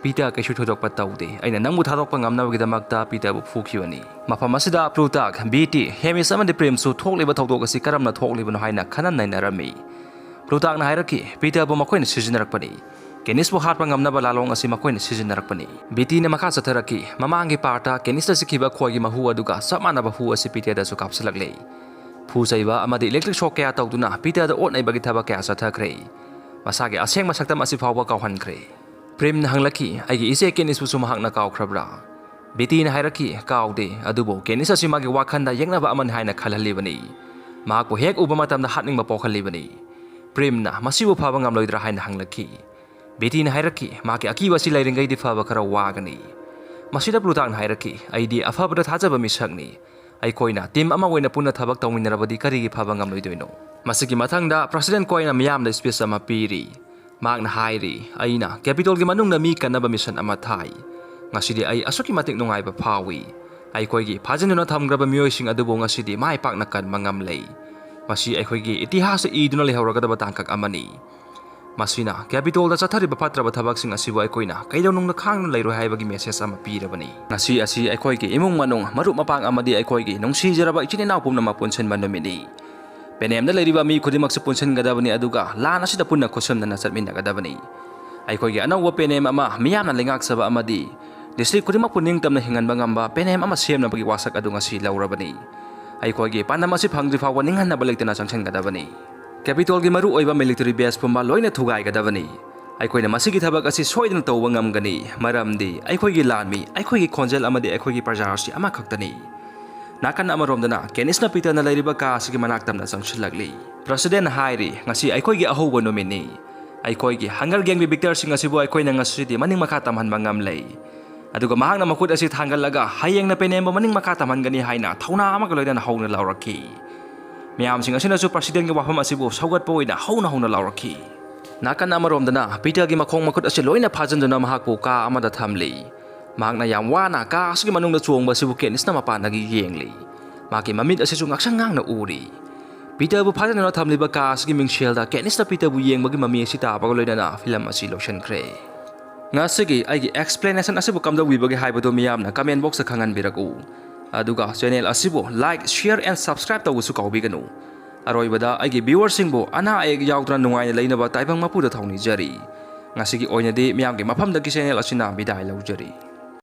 ꯄꯤꯇꯔ ꯀꯩꯁꯨ ꯊꯣꯏꯗꯣꯛꯄ ꯇꯧꯗꯦ꯫ ꯑꯩꯅ ꯅꯪꯕꯨ ꯊꯥꯗꯣꯛꯄ ꯉꯝꯅꯕꯒꯤꯗꯃꯛꯇ ꯄꯤꯇꯔꯕꯨ ꯐꯨꯈꯤꯕꯅꯤ꯫" ꯃꯐꯝ ꯑꯁꯤꯗ ꯄ꯭ꯂꯨꯇꯥꯛ, ꯕꯤꯇꯤ, ꯍꯦꯃꯤꯁ ꯑꯃꯗꯤ ꯄ꯭ꯔꯤꯝꯁꯨ ꯊꯣꯛꯂꯤꯕ ꯊꯧꯗꯣꯛ ꯑꯁꯤ ꯀꯔꯝꯅ ꯊꯣꯛꯂꯤꯕꯅꯣ ꯍꯥꯏꯅ ꯈꯟꯅ ꯅꯩꯅꯔꯝꯃꯤ꯫ ꯄ꯭ꯂꯨꯇꯥꯛꯅ ꯍꯥꯏꯔꯛꯈꯤ, "ꯄꯤꯇꯔꯕꯨ ꯃꯈꯣꯏꯅ ꯁꯤꯖꯤꯟꯅꯔꯛꯄꯅꯤ꯫ ꯀꯦꯅꯤꯁꯄꯨ ꯍꯥꯠꯄ ꯉꯝꯅꯕ ꯂꯥꯂꯣꯡ ꯑꯁꯤ ꯃꯈꯣꯏꯅ ꯁꯤꯖꯤꯟꯅꯔꯛꯄꯅꯤ꯫" ꯕꯤꯇꯤꯅ ꯃꯈꯥ ꯆꯠꯊꯔꯛꯈꯤ, "ꯃꯃꯥꯡꯒꯤ ꯄꯥꯔꯠꯇ ꯀꯦꯅꯤꯁꯇ ꯆꯤꯛꯈꯤꯕ ꯈꯣꯏꯒꯤ ꯃꯍꯨ ꯑꯗꯨꯒ ꯆꯞ ꯃꯥꯟꯅꯕ ꯍꯨ ꯑꯁꯤ ꯄꯤꯇꯔꯗꯁꯨ ꯀꯥꯞꯁꯤꯜꯂꯛꯂꯦ꯫ ꯐꯨ ꯆꯩꯕ ꯑꯃꯗꯤ ꯏꯂꯦꯛꯇ꯭ꯔꯤꯛ ꯁꯣꯛ ꯀꯌꯥ ꯇꯧꯗꯨꯅ ꯄꯤꯇꯔꯗ ꯑꯣꯠ ꯅꯩꯕꯒꯤ ꯊꯕꯛ ꯀꯌꯥ ꯆꯠꯊꯈ꯭ꯔꯦ꯫ ꯃꯁꯥꯒꯤ ꯑꯁꯦꯡꯕ ꯁꯛꯇꯝ ꯑꯁꯤ ꯐꯥꯎꯕ ꯀꯥꯎꯍꯟꯈ꯭ꯔꯦ꯫" ꯄ꯭ꯔꯤꯝꯅ ꯍꯪꯂꯛꯈꯤ, "ꯑꯩꯒꯤ ꯏꯆꯦ ꯀꯦꯅꯤꯁꯄꯨꯁꯨ ꯃꯍꯥꯛꯅ ꯀꯥꯎꯈ꯭ꯔꯕ꯭ꯔꯥ?" ꯕꯤꯇꯤꯅ ꯍꯥꯏꯔꯛꯈꯤ, "ꯀꯥꯎꯗꯦ, ꯑꯗꯨꯕꯨ ꯀꯦꯅꯤꯁ ꯑꯁꯤ ꯃꯥꯒꯤ ꯋꯥꯈꯜꯗ ꯌꯦꯛꯅꯕ ꯑꯃꯅꯤ ꯍꯥꯏꯅ ꯈꯜꯍꯜꯂꯤꯕꯅꯤ꯫ ꯃꯍꯥꯛꯄꯨ ꯍꯦꯛ ꯎꯕ ꯃꯇꯝꯗ ꯍꯥꯠꯅꯤꯡꯕ ꯄꯣꯛꯍꯜꯂꯤꯕꯅꯤ꯫" ꯄ꯭ꯔꯤꯝꯅ, "ꯃꯁꯤꯕꯨ ꯐꯕ ꯉꯝꯂꯣꯏꯗ꯭ꯔꯥ?" ꯍꯥꯏꯅ ꯍꯪꯂꯛꯈꯤ꯫ ꯕꯤꯇꯤꯅ ꯍꯥꯏꯔꯛꯈꯤ, "ꯃꯍꯥꯛꯀꯤ ꯑꯀꯤꯕ ꯑꯁꯤ ꯂꯩꯔꯤꯉꯩꯗꯤ ꯐꯕ ꯈꯔ ꯋꯥꯒꯅꯤ꯫" ꯃꯁꯤꯗ ꯄ꯭ꯂꯨꯇꯥꯛꯅ ꯍꯥꯏꯔꯛꯈꯤ, "ꯑꯩꯗꯤ ꯑꯐꯕꯗ ꯊꯥꯖꯕ ꯃꯤꯁꯛꯅꯤ꯫ ꯑꯩꯈꯣꯏꯅ ꯇꯤꯝ ꯑꯃ ꯑꯣꯏꯅ ꯄꯨꯟꯅ ꯊꯕꯛ ꯇꯧꯃꯤꯟꯅꯔꯕꯗꯤ ꯀꯔꯤꯒꯤ ꯐꯕ ꯉꯝꯂꯣꯏꯗꯣꯏꯅꯣ?" ꯃꯁꯤꯒꯤ ꯃꯊꯪꯗ ꯄ꯭ꯔꯁꯤꯗꯦꯟ ꯀꯣꯏꯅ ꯃꯤꯌꯥꯝꯗ ꯁ꯭ꯄꯤꯆ ꯑꯃ ꯄꯤꯔꯤ꯫ ꯃꯍꯥꯛꯅ ꯍꯥꯏꯔꯤ, "ꯑꯩꯅ ꯀꯦꯄꯤꯇꯣꯜꯒꯤ ꯃꯅꯨꯡꯗ ꯃꯤ ꯀꯟꯅꯕ ꯃꯤꯁꯟ ꯑꯃ ꯊꯥꯏ꯫ ꯉꯁꯤꯗꯤ ꯑꯩ ꯑꯁꯨꯛꯀꯤ ꯃꯇꯤꯛ ꯅꯨꯡꯉꯥꯏꯕ ꯐꯥꯎꯏ꯫ ꯑꯩꯈꯣꯏꯒꯤ ꯐꯥꯖꯤꯟꯗꯨꯅ ꯊꯝꯈ꯭ꯔꯕ ꯃꯤꯑꯣꯏꯁꯤꯡ ꯑꯗꯨꯕꯨ ꯉꯁꯤꯗꯤ ꯃꯥꯏ ꯄꯥꯛꯅ ꯀꯟꯕ ꯉꯝꯂꯦ꯫ ꯃꯁꯤ ꯑꯩꯈꯣꯏꯒꯤ ꯏꯇꯤꯍꯥꯁꯇ ꯏꯗꯨꯅ ꯂꯩꯍꯧꯔꯒꯗꯕ ꯇꯥꯡꯀꯛ ꯑꯃꯅꯤ꯫ ꯃꯁꯤꯅ ꯀꯦꯄꯤꯇꯣꯜꯗ ꯆꯠꯊꯔꯤꯕ ꯐꯠꯇ꯭ꯔꯕ ꯊꯕꯛꯁꯤꯡ ꯑꯁꯤꯕꯨ ꯑꯩꯈꯣꯏꯅ ꯀꯩꯗꯧꯅꯨꯡꯗ ꯈꯥꯡꯗꯨꯅ ꯂꯩꯔꯣꯏ ꯍꯥꯏꯕꯒꯤ ꯃꯦꯁꯦꯖ ꯑꯃ ꯄꯤꯔꯕꯅꯤ꯫ ꯉꯁꯤ ꯑꯁꯤ ꯑꯩꯈꯣꯏꯒꯤ ꯏꯃꯨꯡ ꯃꯅꯨꯡ, ꯃꯔꯨꯞ ꯃꯄꯥꯡ ꯑꯃꯗꯤ ꯑꯩꯈꯣꯏꯒꯤ ꯅꯨꯡꯁꯤꯖꯔꯕ ꯏꯆꯤꯟ ꯏꯅꯥꯎ ꯄꯨꯝꯅꯃꯛ ꯄꯨꯟꯁꯤꯟꯕ ꯅꯨꯃꯤꯠꯅꯤ꯫ ꯄꯦꯅꯦꯝꯗ ꯂꯩꯔꯤꯕ ꯃꯤ ꯈꯨꯗꯤꯡꯃꯛꯁꯨ ꯄꯨꯟꯁꯤꯟꯒꯗꯕꯅꯤ, ꯑꯗꯨꯒ ꯂꯥꯟ ꯑꯁꯤꯗ ꯄꯨꯟꯅ ꯈꯨꯠꯁꯝꯅꯅ ꯆꯠꯃꯤꯟꯅꯒꯗꯕꯅꯤ꯫ ꯑꯩꯈꯣꯏꯒꯤ ꯑꯅꯧꯕ ꯄꯦꯅꯦꯝ ꯑꯃ, ꯃꯤꯌꯥꯝꯅ ꯂꯩꯉꯥꯛꯆꯕ ꯑꯃꯗꯤ ꯗꯤꯁꯇ꯭ꯔꯤꯛ ꯈꯨꯗꯤꯡꯃꯛꯄꯨ ꯅꯤꯡꯇꯝꯅ ꯍꯤꯡꯍꯟꯕ ꯉꯝꯕ ꯄꯦꯅꯦꯝ ꯑꯃ ꯁꯦꯝꯅꯕꯒꯤ ꯋꯥꯁꯛ ꯑꯗꯨ ꯉꯁꯤ ꯂꯧꯔꯕꯅꯤ꯫ ꯑꯩꯈꯣꯏꯒꯤ ꯄꯥꯟꯗꯝ ꯑꯁꯤ ꯐꯪꯗ꯭ꯔꯤ ꯐꯥꯎꯕ ꯅꯤꯡꯍꯟꯅꯕ ꯂꯩꯇꯅ ꯆꯪꯁꯤꯟꯒꯗꯕꯅꯤ꯫ ꯀꯦꯄꯤꯇꯣꯜꯒꯤ ꯃꯔꯨꯑꯣꯏꯕ ꯃꯤꯂꯤꯇꯔꯤ ꯕꯦꯁ ꯄꯨꯝꯕ ꯂꯣꯏꯅ ꯊꯨꯒꯥꯏꯒꯗꯕꯅꯤ꯫ ꯑꯩꯈꯣꯏꯅ ꯃꯁꯤꯒꯤ ꯊꯕꯛ ꯑꯁꯤ ꯁꯣꯏꯗꯅ ꯇꯧꯕ ꯉꯝꯒꯅꯤ, ꯃꯔꯝꯗꯤ ꯑꯩꯈꯣꯏꯒꯤ ꯂꯥꯟꯃꯤ, ꯑꯩꯈꯣꯏꯒꯤ ꯈꯣꯟꯖꯦꯜ ꯑꯃꯗꯤ ꯑꯩꯈꯣꯏꯒꯤ ꯄ꯭ꯔꯖꯥ ꯑꯁꯤ ꯑꯃꯈꯛꯇꯅꯤ꯫ ꯅꯥꯀꯟ ꯑꯃꯔꯣꯝꯗꯅ ꯀꯦꯅꯤꯁꯅ ꯄꯤꯇꯔꯅ ꯂꯩꯔꯤꯕ ꯀꯥ ꯑꯁꯤꯒꯤ ꯃꯅꯥꯛ ꯇꯝꯅ ꯆꯪꯁꯤꯜꯂꯛꯂꯤ꯫ ꯄ꯭ꯔꯁꯤꯗꯦꯟ ꯍꯥꯏꯔꯤ, "ꯉꯁꯤ ꯑꯩꯈꯣꯏꯒꯤ ꯑꯍꯧꯕ ꯅꯨꯃꯤꯠꯅꯤ꯫ ꯑꯩꯈꯣꯏꯒꯤ ꯍꯪꯒꯔ ꯒꯦꯡꯒꯤ ꯕꯤꯛꯇꯔꯁꯤꯡ ꯑꯁꯤꯕꯨ ꯑꯩꯈꯣꯏꯅ ꯉꯁꯤꯗꯤ ꯃꯅꯤꯡ ꯃꯈꯥ ꯇꯝꯍꯟꯕ ꯉꯝꯂꯦ꯫" ꯑꯗꯨꯒ ꯃꯍꯥꯛꯅ ꯃꯈꯨꯠ ꯑꯁꯤ ꯊꯥꯡꯒꯠꯂꯒ ꯍꯌꯦꯡꯅ ꯄꯦꯅꯦꯝꯕꯨ ꯃꯅꯤꯡ ꯃꯈꯥ ꯇꯝꯍꯟꯒꯅꯤ ꯍꯥꯏꯅ ꯊꯧꯅꯥ ꯑꯃꯒ ꯂꯣꯏꯅꯅ ꯍꯧꯅ ꯂꯥꯎꯔꯛꯈꯤ꯫ ꯃꯌꯥꯝꯁꯤꯡ ꯑꯁꯤꯅꯁꯨ ꯄ꯭ꯔꯁꯤꯗꯦꯟꯒꯤ ꯋꯥꯐꯝ ꯑꯁꯤꯕꯨ ꯁꯧꯒꯠꯄ ꯑꯣꯏꯅ ꯍꯧꯅ ꯍꯧꯅ ꯂꯥꯎꯔꯛꯈꯤ꯫ ꯅꯥꯀꯟ ꯑꯃꯔꯣꯝꯗꯅ ꯄꯤꯇꯔꯒꯤ ꯃꯈꯣꯡ ꯃꯈꯨꯠ ꯑꯁꯤ ꯂꯣꯏꯅ ꯐꯥꯖꯤꯟꯗꯨꯅ ꯃꯍꯥꯛꯄꯨ ꯀꯥ ꯑꯃꯗ ꯊꯝꯂꯤ꯫ ꯃꯍꯥꯛꯅ ꯌꯥꯝ ꯋꯥꯅ ꯀꯥ ꯑꯁꯤꯒꯤ ꯃꯅꯨꯡꯗ ꯆꯣꯡꯕ ꯑꯁꯤꯕꯨ ꯀꯦꯅꯤꯁꯅ ꯃꯄꯥꯟꯗꯒꯤ ꯌꯦꯡꯂꯤ꯫ ꯃꯍꯥꯛꯀꯤ ꯃꯃꯤꯠ ꯑꯁꯤꯁꯨ ꯉꯥꯛꯁꯪ ꯉꯥꯡꯅ ꯎꯔꯤ꯫ ꯄꯤꯇꯔꯕꯨ ꯐꯥꯖꯤꯟꯗꯨꯅ ꯊꯝꯂꯤꯕ ꯀꯥ ꯑꯁꯤꯒꯤ ꯃꯤꯡꯁꯦꯜꯗ ꯀꯦꯅꯤꯁꯅ ꯄꯤꯇꯔꯕꯨ ꯌꯦꯡꯕꯒꯤ ꯃꯃꯤ ꯑꯁꯤ ꯇꯥꯕꯒ ꯂꯣꯏꯅꯅ ꯐꯤꯂꯝ ꯑꯁꯤ ꯂꯣꯏꯁꯤꯟꯈ꯭ꯔꯦ꯫ ꯉꯁꯤꯒꯤ ꯑꯩꯒꯤ explanation ꯑꯁꯤꯕꯨ ꯀꯝꯗꯧꯕꯤꯕꯒꯦ ꯍꯥꯏꯕꯗꯨ ꯃꯤꯌꯥꯝꯅ comment boxꯇ ꯈꯪꯍꯟꯕꯤꯔꯛꯎ꯫ ꯑꯗꯨꯒ channel ꯑꯁꯤꯕꯨ like, share and subscribe ꯇꯧꯕꯁꯨ ꯀꯥꯎꯕꯤꯒꯅꯨ꯫ ꯑꯔꯣꯏꯕꯗ ꯑꯩꯒꯤ viewerꯁꯤꯡꯕꯨ ꯑꯅꯥ ꯑꯌꯦꯛ ꯌꯥꯎꯗꯅ ꯅꯨꯡꯉꯥꯏꯅ ꯂꯩꯅꯕ ꯇꯥꯏꯕꯪ ꯃꯄꯨꯗ ꯊꯧꯅꯤꯖꯔꯤ꯫ ꯉꯁꯤꯒꯤ ꯑꯣꯏꯅꯗꯤ ꯃꯤꯌꯥꯝꯒꯤ ꯃꯐꯝꯗꯒꯤ channel ꯑꯁꯤꯅ ꯕꯤꯗꯥꯏ ꯂꯧꯖꯔꯤ꯫